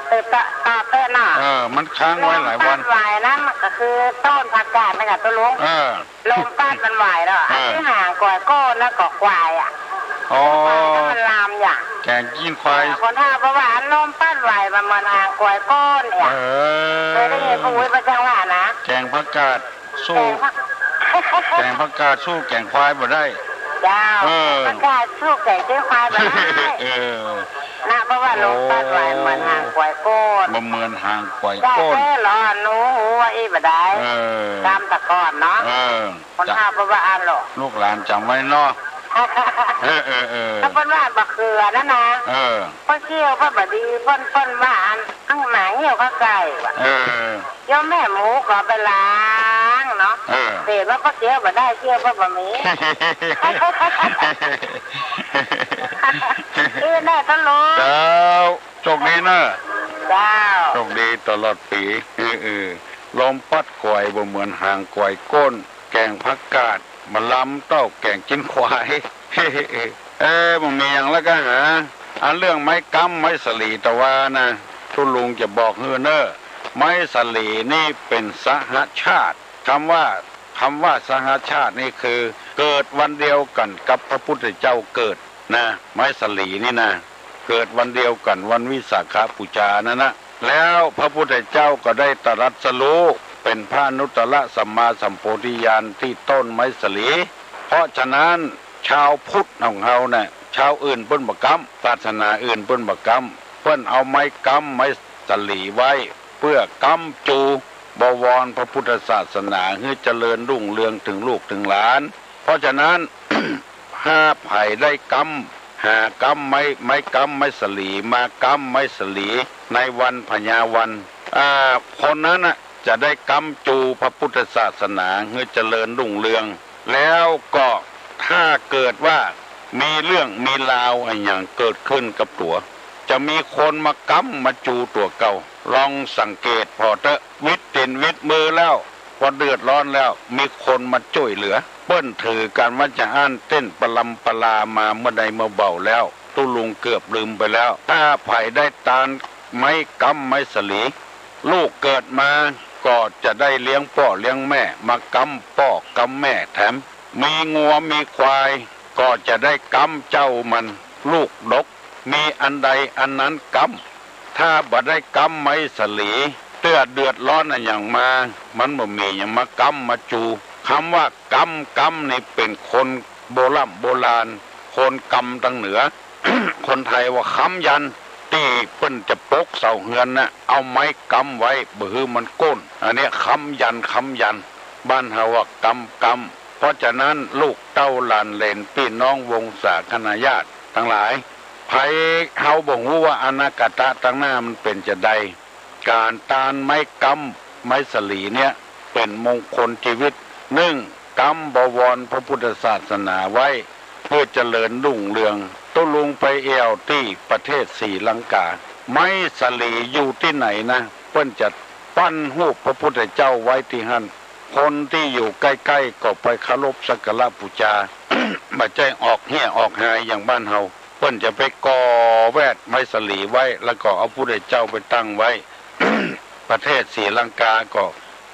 เออ ตอบ ตอบเต๊อะเนาะ เออ มันค้างไว้หลายวัน ลมปั๊ดไหวนั้นมันก็คือต้นผักกาดไหมจ๊ะเจ้าลุง เออ ลมปั๊ดมันไหวเนาะ เออ อันที่หางก๋วยโก้นนะก็ควายอ่ะ อ๋อ ควายก็มันลามอย่าง แก๋งกิ๋นควาย คนเฒ่าเปิ้นว่าอันลมปั๊ดไหวมันเหมือนหางก๋วยโก้นเนี่ย เออ เคยได้ยินป้ออุ๊ยเปิ้นจั้งว่านะ แก๋งผักกาด สู้ แก๋งผัก แก๋งผักกาดสู้แก๋งควายบ่ได้ เจ้า เออ ผักกาดสู้แก๋งเจ๊ควายบ่ได้ เออ นะ เพราะว่าลมปั๊ดไหวเหมือนหางก๋วยโก้น บ่เหมือนหางก๋วยโก้น จะแก้หรอหนู หัวอี้บ่ได้ เออ ตามแต่ก่อนเนาะ เออ คนเฒ่าเปิ้นว่าอันหรอก ลูกหลานจ๋ำไว้เนาะ เออ เออ เออ ถ้าเปิ้นว่าบักเขือนั่นนะ เออ เปิ้นเคี้ยวเปิ้นบ่ดี เปิ้น เปิ้นว่าอัน อั้งหมาเหี่ยวข้าไก่ว่ะ เออ โยมแม่หมูก็ไปล้างเนาะ เออ เป๋นว่าป้อเคี้ยวบ่ได้ เคี้ยวป้อบ่มี อี้แน่เจ้าลุง เจ้า โชคดีเนอะ เจ้า โชคดีตลอดปี๋ เออ เออ ลมปั๊ดก๋วยบ่เหมือนหางก๋วยโก้น แก๋งผักกาด บ่ลำเต้าแก๋งกิ๋นควาย เอ๊ะ บ่มีหยังแล้วก็หา อันเรื่องไม้ก๊ำไม้สะหลีตะวานะ ตุ๊ลุงจะบอกหื้อเน่อ ไม้สะหลีนี่เป๋นสหชาติ กำว่า กำว่าสหชาตินี่คือ เกิดวันเดียวกั๋นกับพระพุทธเจ้าเกิดนะ ไม้สะหลีนี่นะ เกิดวันเดียวกั๋นวันวิสาขบูชานั่นนะ แล้วพระพุทธเจ้าก็ได้ตรัสรู้เป๋นพระอนุตตรสัมมาสัมโพธิญาณตี้ต้นไม้สะหลี เพราะฉะนั้นชาวพุทธของเฮาเนี่ย ชาวอื่นเปิ้นบ่ก๊ำ ศาสนาอื่นเปิ้นบ่ก๊ำ เปิ้นเอาไม้ก๊ำไม้สะหลีไว้ เปื้อก๊ำจูบวรพระพุทธศาสนาหื้อเจริญรุ่งเรืองเถิงลูกเถิงหลาน เพราะฉะนั้น ถ้าใผได้ก๊ำ หาก๊ำไม้ ไม้ก๊ำไม้สะหลีมาก๊ำไม้สะหลีในวันพญาวัน อ่า คนนั้นน่ะจะได้ก๊ำจูพระพุทธศาสนาหื้อเจริญรุ่งเรือง แล้วก็ถ้าเกิดว่ามีเรื่องมีราวอะหยังเกิดขึ้นกับตั๋ว จะมีคนมาก๊ำมาจูตั๋วเก่า ลองสังเกตผ่อเต๊อะ วิดตี๋นวิดมือแล้ว พอเดือดร้อนแล้ว มีคนมาจ้วยเหลือ เปิ้นถือกั๋นว่าจะอั้นเต้นปะลำปะลามาเมื่อใดเมื่อเบาแล้ว ตุ๊ลุงเกือบลืมไปแล้ว ถ้าใผได้ตานไม้ก๊ำไม้สะหลี ลูกเกิดมาก็จะได้เลี้ยงป้อเลี้ยงแม่ มาก๊ำป้อก๊ำแม่แถม มีงัวมีควายก็จะได้ก๊ำเจ้ามัน ลูกดก มีอันใดอันนั้นก๊ำ ถ้าบ่ได้ก๊ำไม้สะหลี เตื้อเดือดร้อนอะหยังมา มันบ่มีหยังมาก๊ำมาจู กำว่าก๊ำ ก๊ำนี่เป๋นคนโบร่ำโบราณ คนกำตังเหนือ คนไทยว่าค้ำยัน ตี้เปิ้นจะปกเสาเฮือนน่ะ เอาไม้ก๊ำไว้ บ่หื้อมันโก้น อันเนี้ยค้ำยัน ค้ำยัน บ้านเฮาว่าก๊ำ ก๊ำ เพราะฉะนั้นลูกเต้าหลานเหลนปี้น้องวงศาคณาญาติตังหลาย ใผเฮาบ่ฮู้ว่าอนาคตะตังหน้ามันเป๋นจาใด ก๋านตานไม้ก๊ำไม้สะหลีเนี่ยเป๋นมงคลจีวิต นึ่ง ก๊ำบวรพระพุทธศาสนาไว้ เปื้อเจริญรุ่งเรือง ตุ๊ลุงไปแอ่วตี้ประเทศศรีลังกา ไม้สาลีอยู่ตี้ไหนนะ เปิ้นจะปั้นฮูปพระพุทธเจ้าไว้ตี้หั้น คนตี้อยู่ใก้ๆ ก็ไปเคารพสักการะปู๋จา บ่ใจ้ออกเฮี้ยออกหายอย่างบ้านเฮา เปิ้นจะไปก่อแวดไม้สาลีไว้ แล้วก็เอาพุทธเจ้าไปตั้งไว้ ประเทศศรีลังกาก็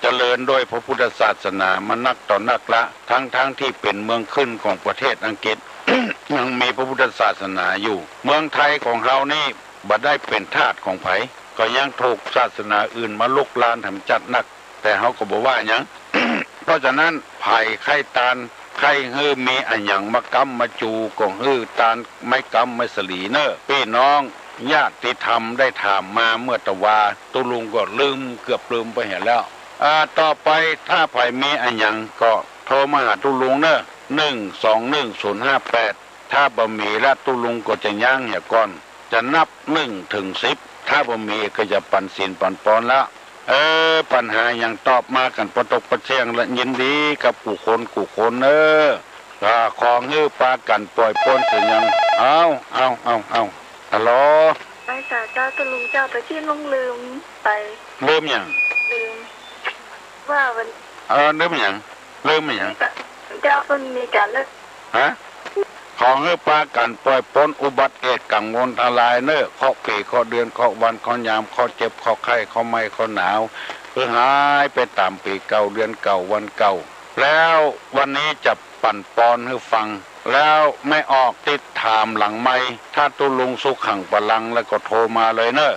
เจริญด้วยพระพุทธศาสนามานักต่อนักละ ทั้งๆ ตี้เป๋นเมืองขึ้นของประเทศอังกฤษ ยังมีพระพุทธศาสนาอยู่ เมืองไทยของเฮานี่บ่ได้เป๋นทาสของใผ ก็ยังถูกศาสนาอื่นมาลุกรานหำจัดนัก แต่เฮาก็บ่ว่าหยัง เพราะฉะนั้นใผใค่ตาน ใค่หื้อมีอะหยังมาก๊ำมาจู ก็หื้อตานไม้ก๊ำไม้สาลีเน่อ ปี้น้องญาติธรรมได้ถามมาเมื่อตะวา ตุ๊ลุงก็ลืม เกือบลืมไปเหียแล้ว อ่า ต่อไปถ้าใผมีอะหยังก็โทรมาหาตุ๊ลุงเน่อ หนึ่งสองหนึ่งศูนย์ห้าแปด ถ้าบ่มีละตุ๊ลุงก็จะยั้งเหียก่อน จะนับหนึ่งถึงสิบ ถ้าบ่มีก็จะปันศีลปันปอนละ เออ ปัญหาหยังตอบมากั๋นปะตกปะเสี้ยงละ ยินดีกับกู้คนกู้คนเน่อ อ่า ขอหื้อปากั๋นป่อยป๊นเสียยัง เอา เอา เอา เอา ฮัลโหล ไปจ้าเจ้าตุ๊ลุงเจ้า แต่ตี้ลุงลืมไป ลืมหยัง ลืม ว่าวัน เออ ลืมหยัง ลืมหยัง เจ้าเปิ้นมีก๋านเลือก ฮะ ขอหื้อปากั๋นป่อยป๊นอุบัติเหตุกังวลอันตรายเน่อ เคราะห์ปี เคราะห์เดือน เคราะห์วัน เคราะห์ยาม เคราะห์เจ็บ เคราะห์ไข้ เคราะห์ไหม้ เคราะห์หนาว หื้อหายไปต๋ามปี๋เก่า เดือนเก่า วันเก่า แล้ววันนี้จะปั๋นปอนหื้อฟัง แล้วแม่ออกตี้ถามหลังไมค์ ถ้าตุ๊ลุงสุขังพลังแล้วก็โทรมาเลยเน่อ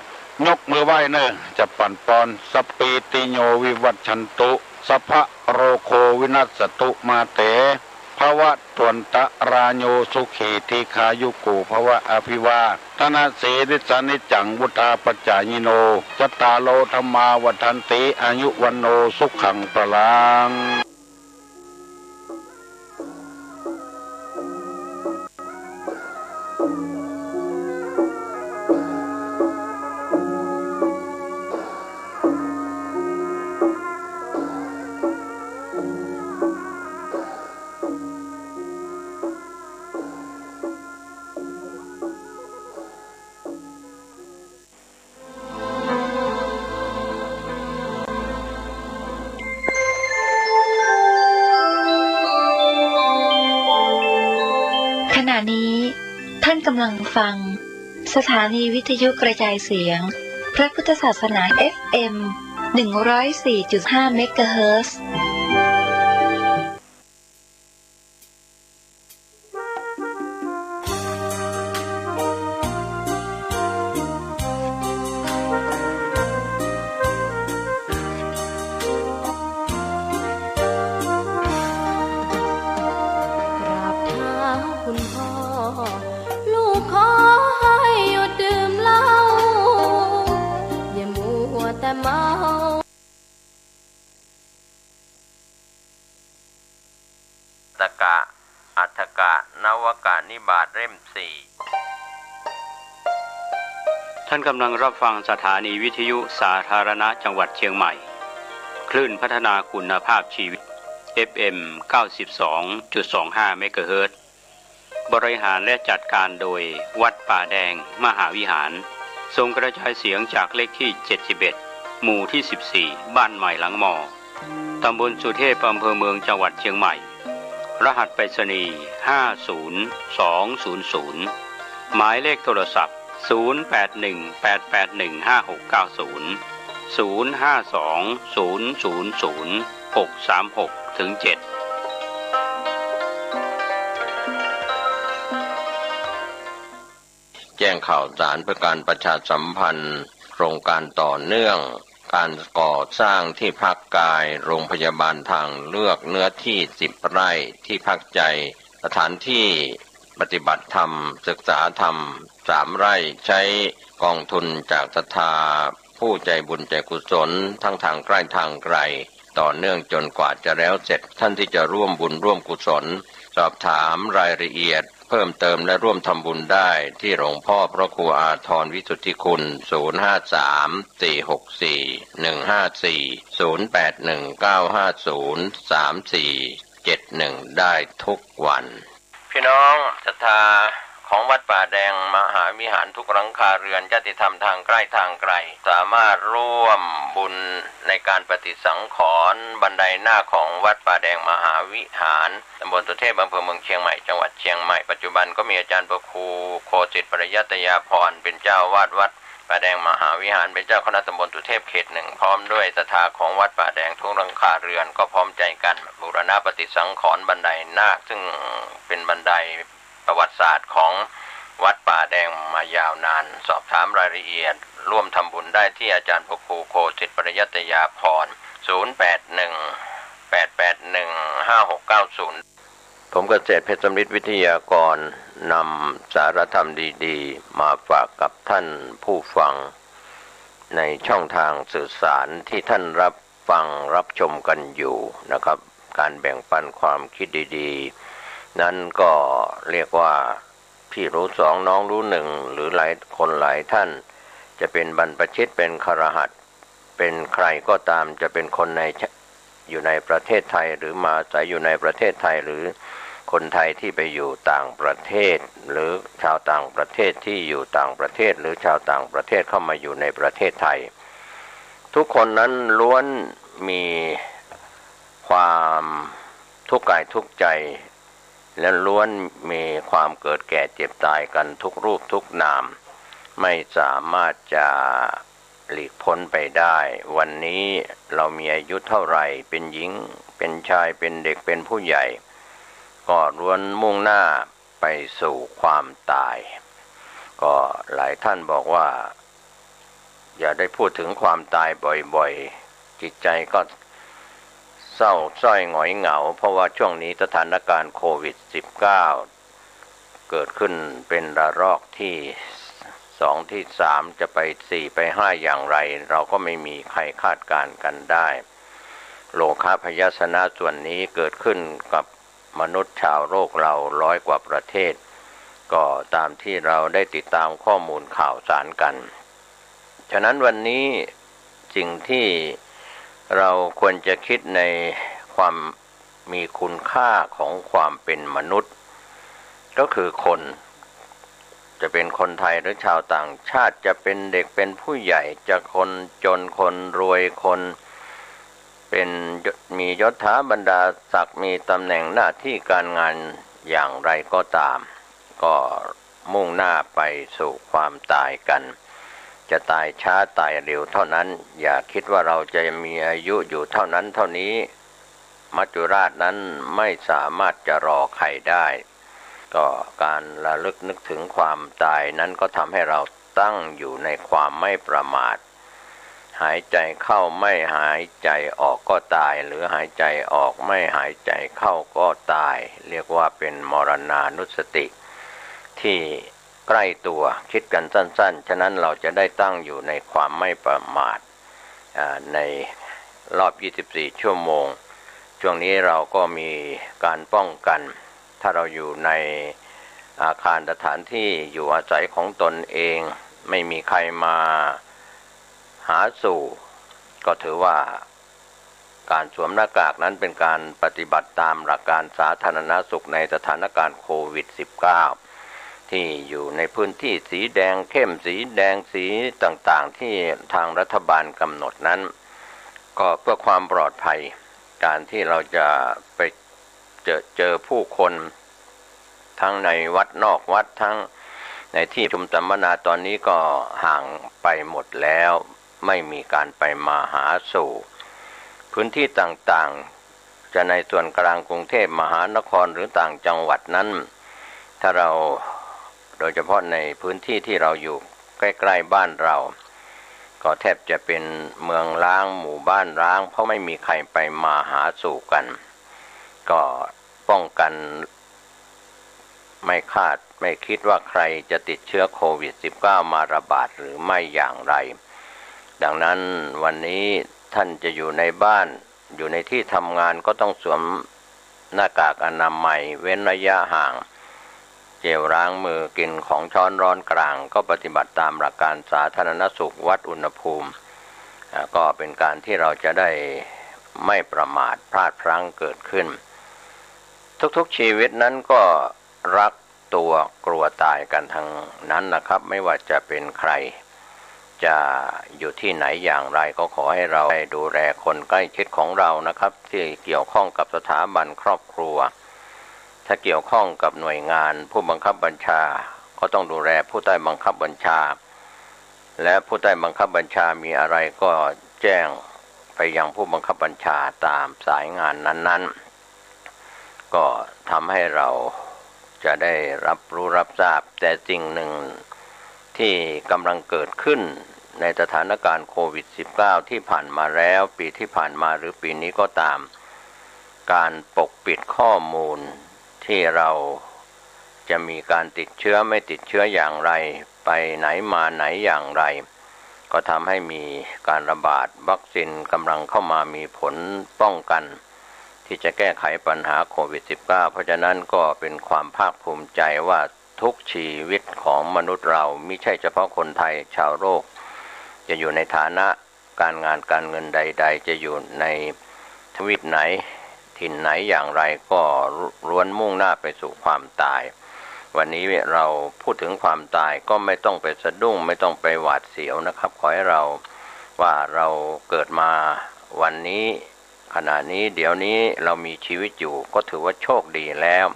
ยกมือไหว้เน่อ จะปั๋นปอน สัพพีติโยวิวัชชันตุ สัพพะโรโควินัสสตุ มาเต ภวัตวันตะราโย สุขีทีฆายุโกภวะ อภิวาทะนะสีลิสสะนิจจัง วุฑฒาปจายิโน จัตตาโรธัมมาวัฑฒันติ อายุวัณโณสุขังพลัง ขณะนี้ท่านกำลังฟังสถานีวิทยุกระจายเสียงพระพุทธศาสนา เอฟเอ็ม หนึ่งร้อยสี่จุดห้า เมกะเฮิรตซ์ กราบเท้าคุณพ่อ ลูกขอให้หยุดดื่มเหล้า อย่ามัวแต่เมา ตกะ อัฏฐกะ นวกะนิบาต เล่มสี่ ท่านกำลังรับฟังสถานีวิทยุสาธารณะจังหวัดเชียงใหม่ คลื่นพัฒนาคุณภาพชีวิต เอฟเอ็ม เก้าสิบสองจุดสองห้า เมกะเฮิรตซ์ บริหารและจัดการโดยวัดป่าแดงมหาวิหาร ส่งกระจายเสียงจากเลขที่ เจ็ดสิบเอ็ด หมู่ที่ สิบสี่ บ้านใหม่หลังมอ ตำบลสุเทพ อำเภอเมือง จังหวัดเชียงใหม่ รหัสไปรษณีย์ ห้าศูนย์สองศูนย์ศูนย์ หมายเลขโทรศัพท์ ศูนย์แปดหนึ่งแปดแปดหนึ่งห้าหกเก้าศูนย์ ศูนย์ห้าสองศูนย์ศูนย์ศูนย์หกสามหก ถึง เจ็ด แจ้งข่าวสารเพื่อการประชาสัมพันธ์ โครงการต่อเนื่อง การก่อสร้างที่พักกายโรงพยาบาลทางเลือกเนื้อที่ สิบ ไร่ ที่พักใจ สถานที่ปฏิบัติธรรม ศึกษาธรรม สาม ไร่ ใช้กองทุนจากศรัทธาผู้ใจบุญใจกุศล ทั้งทางใกล้ทางไกล ต่อเนื่องจนกว่าจะแล้วเสร็จ ท่านที่จะร่วมบุญร่วมกุศล สอบถามรายละเอียดเพิ่มเติมและร่วมทำบุญได้ที่หลวงพ่อพระครูอาทรวิสุทธิคุณ ศูนย์ห้าสามสี่หกสี่หนึ่งห้าสี่ ศูนย์แปดหนึ่งเก้าห้าศูนย์สามสี่เจ็ดหนึ่ง ได้ทุกวัน พี่น้องศรัทธา ของวัดป่าแดงมหาวิหารทุกหลังคาเรือน ญาติธรรมทางใกล้ทางไกล สามารถร่วมบุญในการปฏิสังขรณ์บันไดนาคของวัดป่าแดงมหาวิหาร ตำบลสุเทพ อำเภอเมืองเชียงใหม่ จังหวัดเชียงใหม่ ปัจจุบันก็มีอาจารย์พระครูโคสิทธิ์ปริยัตยาภรณ์ เป็นเจ้าอาวาสวัดป่าแดงมหาวิหาร เป็นเจ้าคณะตำบลสุเทพเขตหนึ่ง พร้อมด้วยศรัทธาของวัดป่าแดงทุกหลังคาเรือน ก็พร้อมใจกันบูรณะปฏิสังขรณ์บันไดนาค ซึ่งเป็นบันได ประวัติศาสตร์ของวัดป่าแดงมายาวนาน สอบถามรายละเอียด ร่วมทำบุญได้ที่อาจารย์พระครูโคสิทธิ์ปริยัตยาภรณ์ ศูนย์แปดหนึ่ง แปดแปดหนึ่ง ห้าหกเก้าศูนย์ ผมเกษตรเพชรสำริดวิทยากร นำสารธรรมดีๆ มาฝากกับท่านผู้ฟัง ในช่องทางสื่อสารที่ท่านรับฟังรับชมกันอยู่นะครับ การแบ่งปันความคิดดีๆ นั้นก็เรียกว่า พี่รู้สองน้องรู้หนึ่ง หรือหลายคนหลายท่าน จะเป็นบรรพชิต เป็นคฤหัสถ์ เป็นใครก็ตาม จะเป็นคนใน อยู่ในประเทศไทย หรือมาอาศัยอยู่ในประเทศไทย หรือคนไทยที่ไปอยู่ต่างประเทศ หรือชาวต่างประเทศที่อยู่ต่างประเทศ หรือชาวต่างประเทศเข้ามาอยู่ในประเทศไทย ทุกคนนั้นล้วนมีความทุกข์กายทุกข์ใจ และล้วนมีความเกิดแก่เจ็บตายกันทุกรูปทุกนาม ไม่สามารถจะหลีกพ้นไปได้ วันนี้เรามีอายุเท่าไหร่ เป็นหญิง เป็นชาย เป็นเด็ก เป็นผู้ใหญ่ ก็ล้วนมุ่งหน้าไปสู่ความตาย ก็หลายท่านบอกว่า อย่าได้พูดถึงความตายบ่อยๆ จิตใจก็เศร้าสร้อยหงอยเหงา เพราะว่าช่วงนี้สถานการณ์โควิดสิบเก้า เกิดขึ้นเป็นระลอกที่สอง ที่สาม จะไปสี่ ไปห้า อย่างไร เราก็ไม่มีใครคาดการณ์กันได้ โรคพยาธินะส่วนนี้เกิดขึ้นกับมนุษย์ชาวโลกเราร้อยกว่าประเทศ ก็ตามที่เราได้ติดตามข้อมูลข่าวสารกัน ฉะนั้นวันนี้สิ่งที่เราควรจะคิดในความมีคุณค่าของความเป็นมนุษย์ ก็คือคน จะเป็นคนไทยหรือชาวต่างชาติ จะเป็นเด็กเป็นผู้ใหญ่ จะคนจนคนรวย คนเป็นยศ มียศถาบรรดาศักดิ์ มีตำแหน่งหน้าที่การงานอย่างไรก็ตาม ก็มุ่งหน้าไปสู่ความตายกัน จะตายช้าตายเร็วเท่านั้น อย่าคิดว่าเราจะมีอายุอยู่เท่านั้นเท่านี้ มัจจุราชนั้นไม่สามารถจะรอใครได้ ก็การระลึกนึกถึงความตายนั้นก็ทำให้เราตั้งอยู่ในความไม่ประมาท หายใจเข้าไม่หายใจออกก็ตาย หรือหายใจออกไม่หายใจเข้าก็ตาย เรียกว่าเป็นมรณานุสติ ที่ใกล้ตัว คิดกันสั้นๆ ฉะนั้นเราจะได้ตั้งอยู่ในความไม่ประมาท อ่า ในรอบยี่สิบสี่ชั่วโมง ช่วงนี้เราก็มีการป้องกัน ถ้าเราอยู่ในอาคารสถานที่อยู่อาศัยของตนเอง ไม่มีใครมาหาสู่ ก็ถือว่าการสวมหน้ากากนั้นเป็นการปฏิบัติตามหลักการสาธารณสุขในสถานการณ์โควิดสิบเก้า ที่อยู่ในพื้นที่สีแดงเข้ม สีแดง สีต่างๆ ที่ทางรัฐบาลกำหนดนั้น ก็เพื่อความปลอดภัย การที่เราจะไปเจอ เจอผู้คน ทั้งในวัดนอกวัด ทั้งในที่ชุมสัมมนา ตอนนี้ก็ห่างไปหมดแล้ว ไม่มีการไปมาหาสู่ พื้นที่ต่างๆ จะในส่วนกลางกรุงเทพมหานครหรือต่างจังหวัดนั้น ถ้าเรา โดยเฉพาะในพื้นที่ที่เราอยู่ใกล้ๆบ้านเรา ก็แทบจะเป็นเมืองร้าง หมู่บ้านร้าง เพราะไม่มีใครไปมาหาสู่กัน ก็ป้องกัน ไม่คาดไม่คิดว่าใครจะติดเชื้อโควิดสิบเก้ามาระบาดหรือไม่อย่างไร ดังนั้นวันนี้ท่านจะอยู่ในบ้าน อยู่ในที่ทำงานก็ต้องสวมหน้ากากอนามัย เว้นระยะห่าง เจลล้างมือ กินของช้อนร้อนกลาง ก็ปฏิบัติตามหลักการสาธารณสุข วัดอุณหภูมิ อ่า ก็เป็นการที่เราจะได้ไม่ประมาทพลาดพลั้งเกิดขึ้น ทุกๆชีวิตนั้นก็รัก ตัวกลัวตายกันทั้งนั้นนะครับ ไม่ว่าจะเป็นใคร จะอยู่ที่ไหนอย่างไร ก็ขอให้เราได้ดูแลคนใกล้ชิดของเรานะครับ ที่เกี่ยวข้องกับสถาบันครอบครัว ถ้าเกี่ยวข้องกับหน่วยงานผู้บังคับบัญชา ก็ต้องดูแลผู้ใต้บังคับบัญชา และผู้ใต้บังคับบัญชามีอะไรก็แจ้งไปยังผู้บังคับบัญชาตามสายงานนั้นๆ ก็ทำให้เราจะได้รับรู้รับทราบ แต่สิ่งหนึ่งที่กำลังเกิดขึ้นในสถานการณ์โควิดสิบเก้าที่ผ่านมาแล้ว ปีที่ผ่านมาหรือปีนี้ก็ตาม การปกปิดข้อมูลที่เราจะมีการติดเชื้อไม่ติดเชื้ออย่างไร ไปไหนมาไหนอย่างไร ก็ทำให้มีการระบาด วัคซีนกำลังเข้ามามีผลป้องกัน ที่จะแก้ไขปัญหาโควิดสิบเก้า เพราะฉะนั้นก็เป็นความภาคภูมิใจว่าทุกชีวิตของมนุษย์เรา มิใช่เฉพาะคนไทย ชาวโลก จะอยู่ในฐานะการงานการเงินใดๆ จะอยู่ในทวีปไหน ถิ่นไหนอย่างไร ก็ล้วนมุ่งหน้าไปสู่ความตาย วันนี้เราพูดถึงความตายก็ไม่ต้องไปสะดุ้ง ไม่ต้องไปหวาดเสียวนะครับ ขอให้เราว่าเราเกิดมาวันนี้ ขณะนี้เดี๋ยวนี้เรามีชีวิตอยู่ ก็ถือว่าโชคดีแล้ว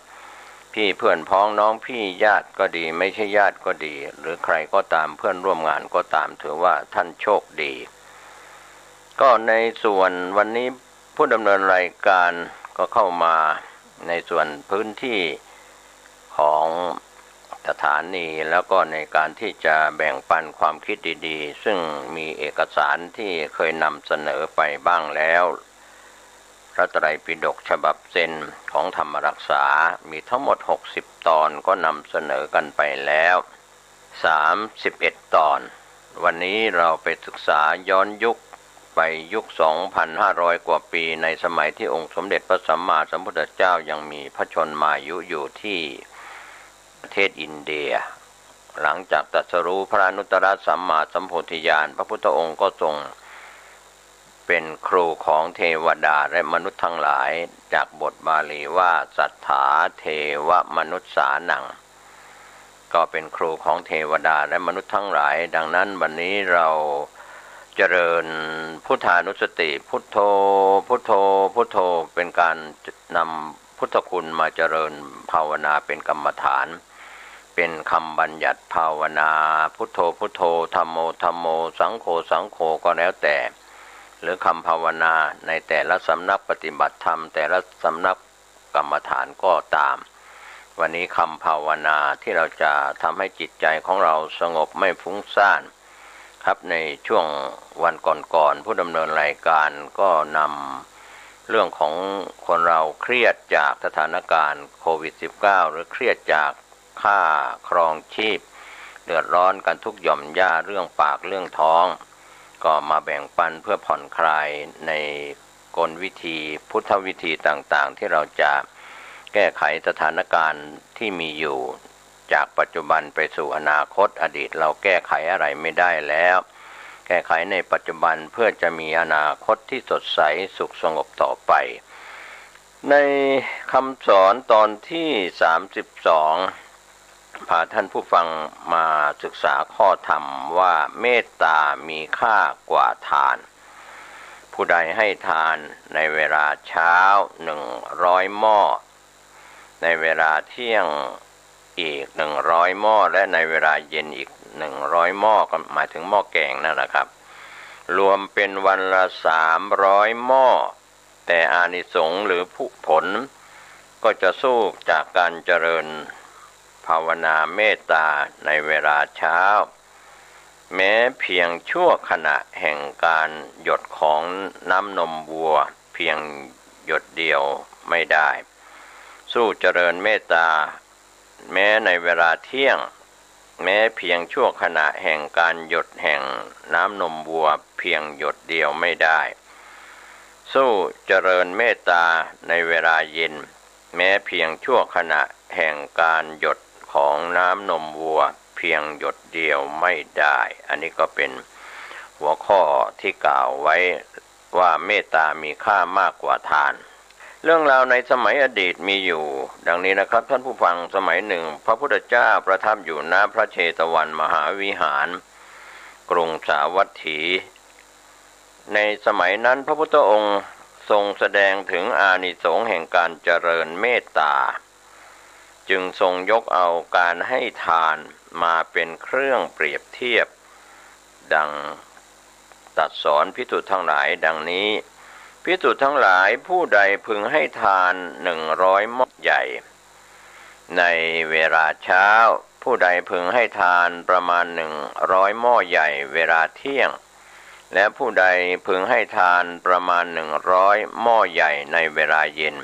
พี่เพื่อนพ้องน้องพี่ญาติก็ดี ไม่ใช่ญาติก็ดี หรือใครก็ตาม เพื่อนร่วมงานก็ตาม ถือว่าท่านโชคดี ก็ในส่วนวันนี้ผู้ดำเนินรายการก็เข้ามาในส่วนพื้นที่ของสถานี แล้วก็ในการที่จะแบ่งปันความคิดดีๆ ซึ่งมีเอกสารที่เคยนำเสนอไปบ้างแล้ว พระไตรปิฎกฉบับเซนของธรรมรักษา มีทั้งหมดหกสิบตอน ก็นำเสนอกันไปแล้วสามสิบเอ็ดตอน วันนี้เราไปศึกษาย้อนยุคไปยุคสองพันห้าร้อยกว่าปี ในสมัยที่องค์สมเด็จพระสัมมาสัมพุทธเจ้ายังมีพระชนมายุอยู่ที่ประเทศอินเดีย หลังจากตรัสรู้พระอนุตตรสัมมาสัมโพธิญาณ พระพุทธองค์ก็ทรงเป็นครูของเทวดาและมนุษย์ทั้งหลาย จากบทบาลีว่า สัทธา เทวมนุสสานัง ก็เป็นครูของเทวดาและมนุษย์ทั้งหลาย ดังนั้นวันนี้เราเจริญพุทธานุสติ พุทโธ พุทโธ พุทโธ เป็นการนำพุทธคุณมาเจริญภาวนาเป็นกรรมฐาน เป็นคำบัญญัติภาวนา พุทโธ พุทโธ ธัมโม ธัมโม สังโฆ สังโฆ ก็แล้วแต่ หรือคำภาวนาในแต่ละสำนักปฏิบัติธรรม แต่ละสำนักกรรมฐานก็ตาม วันนี้คำภาวนาที่เราจะทำให้จิตใจของเราสงบไม่ฟุ้งซ่านครับ ในช่วงวันก่อนๆ ผู้ดำเนินรายการก็นำเรื่องของคนเราเครียดจากสถานการณ์โควิดสิบเก้า หรือเครียดจากค่าครองชีพ เดือดร้อนกันทุกหย่อมหญ้า เรื่องปากเรื่องท้อง ก็มาแบ่งปันเพื่อผ่อนคลายในกลวิธีพุทธวิธีต่างๆ ที่เราจะแก้ไขสถานการณ์ที่มีอยู่ จากปัจจุบันไปสู่อนาคต อดีตเราแก้ไขอะไรไม่ได้แล้ว แก้ไขในปัจจุบันเพื่อจะมีอนาคตที่สดใสสุขสงบต่อไป ในคำสอนตอนที่สามสิบสอง พาท่านผู้ฟังมาศึกษาข้อธรรมว่า เมตตามีค่ากว่าทาน ผู้ใดให้ทานในเวลาเช้าหนึ่งร้อยหม้อ ในเวลาเที่ยงอีกหนึ่งร้อยหม้อ และในเวลาเย็นอีกหนึ่งร้อยหม้อ ก็หมายถึงหม้อแกงนั่นแหละครับ รวมเป็นวันละสามร้อยหม้อ แต่อานิสงส์หรือผลก็จะสู้จากการเจริญภาวนาเมตตาในเวลาเช้า แม้เพียงชั่วขณะแห่งการหยดของน้ำนมวัวเพียงหยดเดียวไม่ได้ สู้เจริญเมตตาแม้ในเวลาเที่ยง แม้เพียงชั่วขณะแห่งการหยดแห่งน้ำนมวัวเพียงหยดเดียวไม่ได้ สู้เจริญเมตตาในเวลาเย็น แม้เพียงชั่วขณะแห่งการหยดของน้ำนมวัวเพียงหยดเดียวไม่ได้ อันนี้ก็เป็นหัวข้อที่กล่าวไว้ว่าเมตตามีค่ามากกว่าทาน เรื่องราวในสมัยอดีตมีอยู่ดังนี้นะครับท่านผู้ฟัง สมัยหนึ่ง พระพุทธเจ้าประทับอยู่ณพระเชตวันมหาวิหาร กรุงสาวัตถี ในสมัยนั้นพระพุทธองค์ทรงแสดงถึงอานิสงส์แห่งการเจริญเมตตา จึงทรงยกเอาการให้ทานมาเป็นเครื่องเปรียบเทียบ ดังตรัสสอนภิกษุทั้งหลายดังนี้ ภิกษุทั้งหลาย ผู้ใดพึงให้ทานหนึ่งร้อยหม้อใหญ่ในเวลาเช้า ผู้ใดพึงให้ทานประมาณหนึ่งร้อยหม้อใหญ่เวลาเที่ยง และผู้ใดพึงให้ทานประมาณหนึ่งร้อยหม้อใหญ่ในเวลาเย็น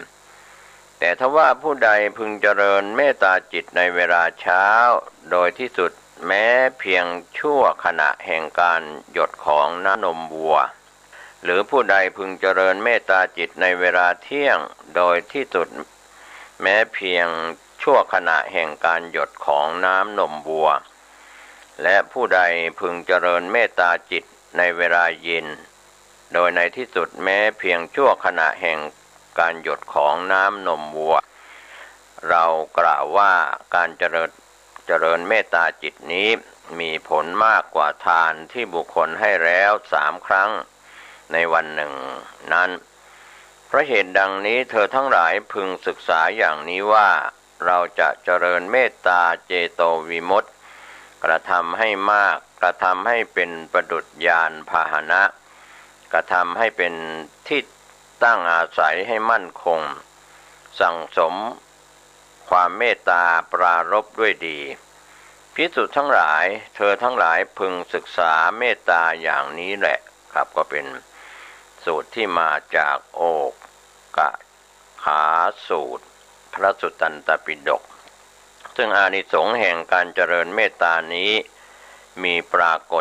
แต่ถ้าว่าผู้ใดพึงเจริญเมตตาจิตในเวลาเช้า โดยที่สุดแม้เพียงชั่วขณะแห่งการหยดของน้ำนมวัว หรือผู้ใดพึงเจริญเมตตาจิตในเวลาเที่ยง โดยที่สุดแม้เพียงชั่วขณะแห่งการหยดของน้ำนมวัว และผู้ใดพึงเจริญเมตตาจิตในเวลาเย็น โดยในที่สุดแม้เพียงชั่วขณะแห่งการหยดของน้ำนมวัว เรากล่าวว่าการเจริญ เจริญเมตตาจิตนี้มีผลมากกว่าทานที่บุคคลให้แล้วสามครั้งในวันหนึ่งนั้น เพราะเหตุดังนี้เธอทั้งหลายพึงศึกษาอย่างนี้ว่า เราจะเจริญเมตตาเจโตวิมุตติ กระทำให้มาก กระทำให้เป็นประดุจยานพาหนะ กระทำให้เป็นที่ตั้งอาศัยให้มั่นคง สั่งสมความเมตตาปรารภด้วยดี ภิกษุทั้งหลาย เธอทั้งหลายพึงศึกษาเมตตาอย่างนี้แหละ ครับ ก็เป็นสูตรที่มาจากโอ กขาสูตร พระสุตตันตปิฎก ซึ่งอานิสงส์แห่งการเจริญเมตตานี้มีปรากฏ